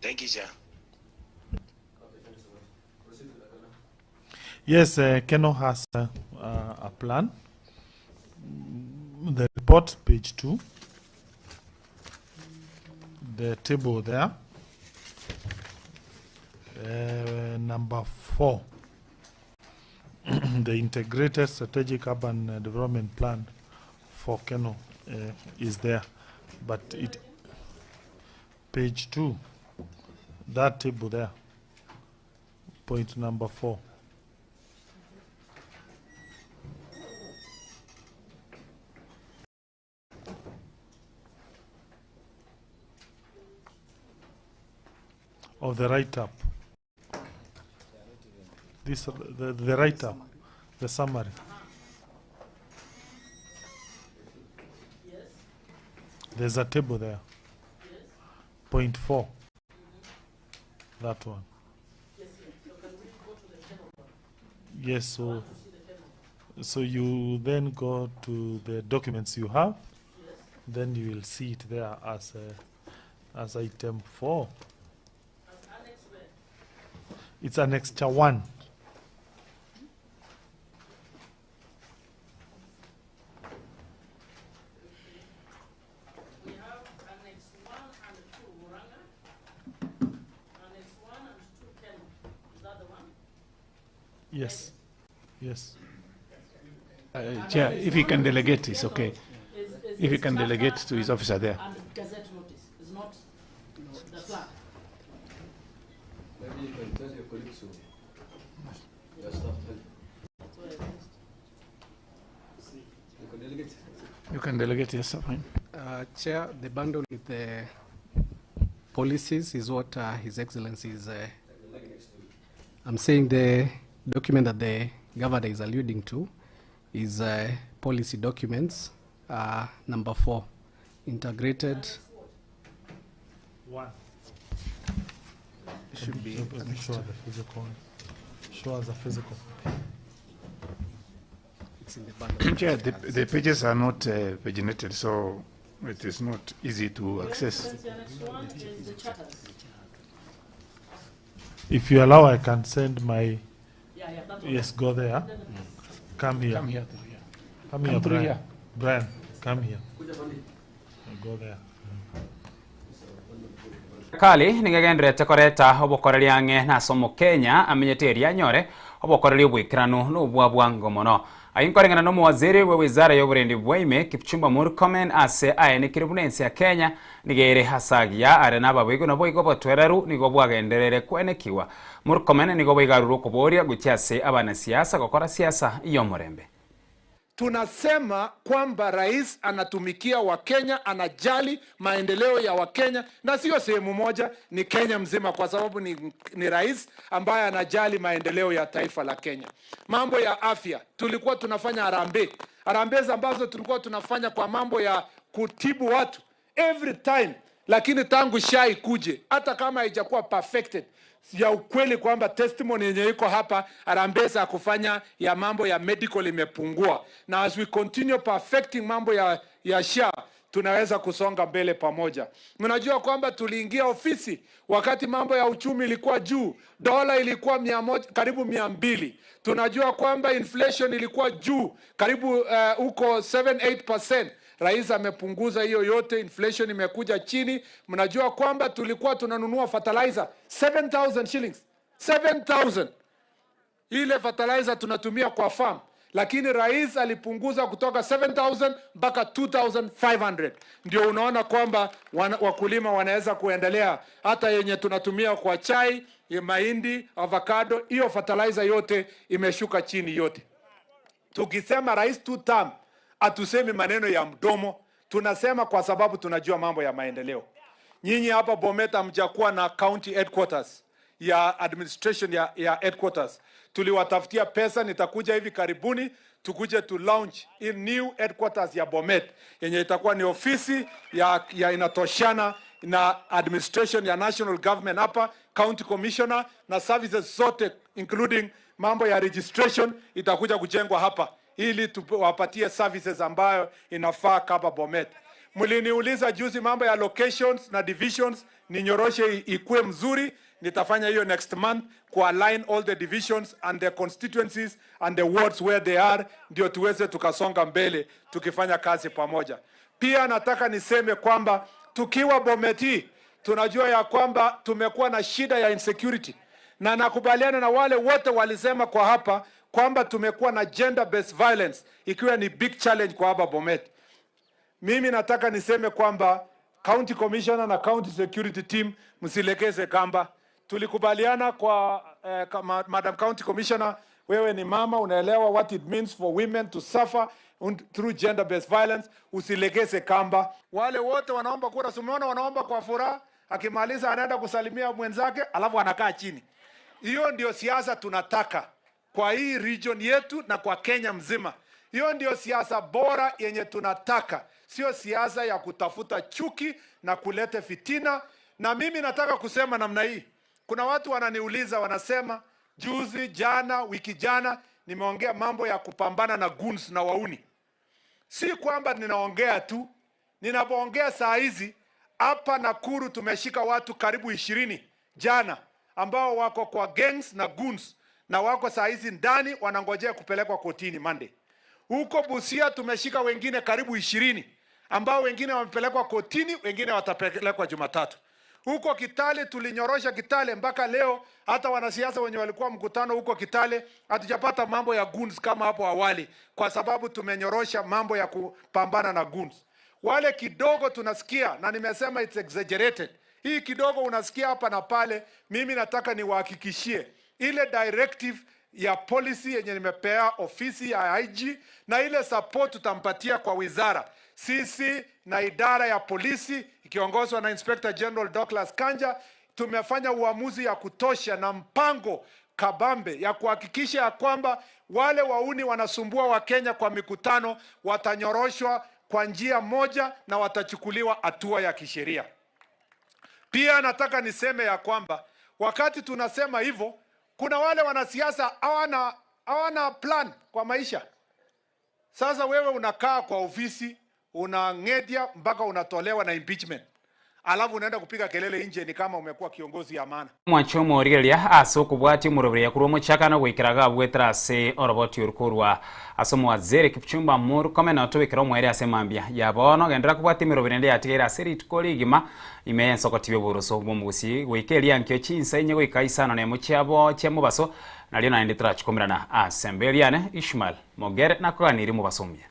Thank you, Chair. Yes, Kenol has a plan. The report, page 2. The table there. Number 4. The integrated strategic urban development plan for Kenol is there, but it page 2, that table there, point number 4. Of the write-up. This the write-up, the summary. Yes. There's a table there. Yes. Point 4. That one. Yes, yes. So can we go to the table? Yes. So you then go to the documents you have. Yes. Then you will see it there as as item 4. It's annexure 1. We have annex 1 and 2 Murang'a, annex 1 and 2 Kenol. Is that the one? Yes. Yes. Chair, if he can delegate, it's okay. If he can delegate to his officer there. And Gazette notice is not the plan. Maybe you can tell your colleagues to your staff tell you. You can delegate. You can delegate, yes, fine. Chair, the bundle with the policies is what His Excellency is. I'm saying the document that the governor is alluding to is policy documents number 4, integrated. 1. Should be. Let me show the physical. Show us the physical. It's in the bundle. Chair, the pages are not paginated, so it is not easy to access. If you allow, I can send my. Yeah, yes, go there. Come here. Come here. Come here, Brian. Here. Brian, come here. Go there. Kali nigagenderete koreta obokoreria ang'e na somo Kenya amenyete eria nyore obokoreria obwikiranu n'obwa bwango mono ainkoreng'ana n'omowaziri wa wizara y'oburendi bwaime Kipchumba Murkomen ase aenekire buna ensi ya Kenya nigere hasagia are n'ababoigo naboigo botwereru nigo bwagenderere kwenekiwa. Murkomen nigo boigarurwa okoboria gochia ase abanasiasa gokora siasa y'omorembe. Tunasema kwamba rais anatumikia Wakenya, anajali maendeleo ya Wakenya, na sio sehemu moja, ni Kenya mzima, kwa sababu ni rais ambaye anajali maendeleo ya taifa la Kenya. Mambo ya afya, tulikuwa tunafanya harambee. Harambee ambazo tulikuwa tunafanya kwa mambo ya kutibu watu every time, lakini tangu SHA ikuje, hata kama haijakuwa perfected, ya ukweli kwamba testimony yenye iko hapa harambee za kufanya ya mambo ya medical imepungua. Na as we continue perfecting mambo ya SHA, Tunaweza kusonga mbele pamoja. Mnajua kwamba tuliingia ofisi wakati mambo ya uchumi ilikuwa juu, dola ilikuwa 100, karibu 200. Tunajua kwamba inflation ilikuwa juu karibu huko 7-8%. Rais amepunguza hiyo yote, inflation imekuja chini. Mnajua kwamba tulikuwa tunanunua fertilizer 7,000 shillings, 7,000 ile fertilizer tunatumia kwa farm, lakini rais alipunguza kutoka 7,000 mpaka 2,500. Ndio unaona kwamba wakulima wanaweza kuendelea, hata yenye tunatumia kwa chai, mahindi, avocado, hiyo fertilizer yote imeshuka chini yote. Tukisema rais two term, hatusemi maneno ya mdomo, tunasema kwa sababu tunajua mambo ya maendeleo. Nyinyi hapa Bomet hamjakuwa na county headquarters ya administration ya headquarters. Tuliwatafutia pesa, nitakuja hivi karibuni tukuje tu launch in new headquarters ya Bomet yenye itakuwa ni ofisi ya inatoshana na administration ya national government hapa, county commissioner na services zote including mambo ya registration itakuja kujengwa hapa ili tuwapatie services ambayo inafaa kama Bomet. Mliniuliza juzi mambo ya locations na divisions, ninyoroshe ikue mzuri. Nitafanya hiyo next month ku align all the divisions and the constituencies and the wards where they are, ndio tuweze tukasonga mbele tukifanya kazi pamoja. Pia nataka niseme kwamba tukiwa Bomet tunajua ya kwamba tumekuwa na shida ya insecurity, na nakubaliana na wale wote walisema kwa hapa kwamba tumekuwa na gender based violence ikiwa ni big challenge kwa hapa Bomet. Mimi nataka niseme kwamba county commissioner na county security team msilekeze kamba. Tulikubaliana kwa Madam County Commissioner, wewe ni mama, unaelewa what it means for women to suffer through gender based violence. Usilegeze kamba. Wale wote wanaomba kura, umeona wanaomba kwa furaha, akimaliza anaenda kusalimia mwenzake alafu anakaa chini. Hiyo ndio siasa tunataka kwa hii region yetu na kwa Kenya mzima. Hiyo ndio siasa bora yenye tunataka, sio siasa ya kutafuta chuki na kulete fitina. Na mimi nataka kusema namna hii. Kuna watu wananiuliza, wanasema juzi, jana, wiki jana nimeongea mambo ya kupambana na goons na wauni. Si kwamba ninaongea tu. Ninapoongea saa hizi hapa Nakuru tumeshika watu karibu 20 jana ambao wako kwa gangs na goons na wako saa hizi ndani wanangojea kupelekwa kotini Monday. Huko Busia tumeshika wengine karibu 20 ambao wengine wamepelekwa kotini, wengine watapelekwa Jumatatu. Huko Kitale tulinyorosha Kitale mpaka leo, hata wanasiasa wenye walikuwa mkutano huko Kitale hatujapata mambo ya goons kama hapo awali, kwa sababu tumenyorosha mambo ya kupambana na goons. Wale kidogo tunasikia, na nimesema it's exaggerated, hii kidogo unasikia hapa na pale. Mimi nataka niwahakikishie ile directive ya policy yenye nimepea ofisi ya IG na ile support tutampatia kwa wizara, sisi na idara ya polisi ikiongozwa na Inspector General Douglas Kanja, tumefanya uamuzi ya kutosha na mpango kabambe ya kuhakikisha ya kwamba wale wauni wanasumbua wa Kenya kwa mikutano watanyoroshwa kwa njia moja na watachukuliwa hatua ya kisheria. Pia nataka niseme ya kwamba wakati tunasema hivyo, kuna wale wanasiasa hawana plan kwa maisha. Sasa wewe unakaa kwa ofisi, unangedia mpaka unatolewa na impeachment, alafu unaenda kupiga kelele nje ni kama umekuwa kiongozi ya maana. Mwanchomo origeria aso kubwati murobere yakurwo muchakano gwikiraga bwetrase oroboti urukurwa asomo wazere Kipchumba Murkomen na tubikira mwere asemambia yabono gendera kubwati mirobere ndi yatigera seri tukoligima imenso kotibe buruso bumugusi gwikeria nkyo chinsa inye gwikaisano ne muchabo chemubaso nalio naende turachukumirana asembeliane Ishmael Mogere nakoganiri mubasomia.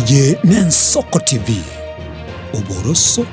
Eye n'Ensoko TV, oboroso.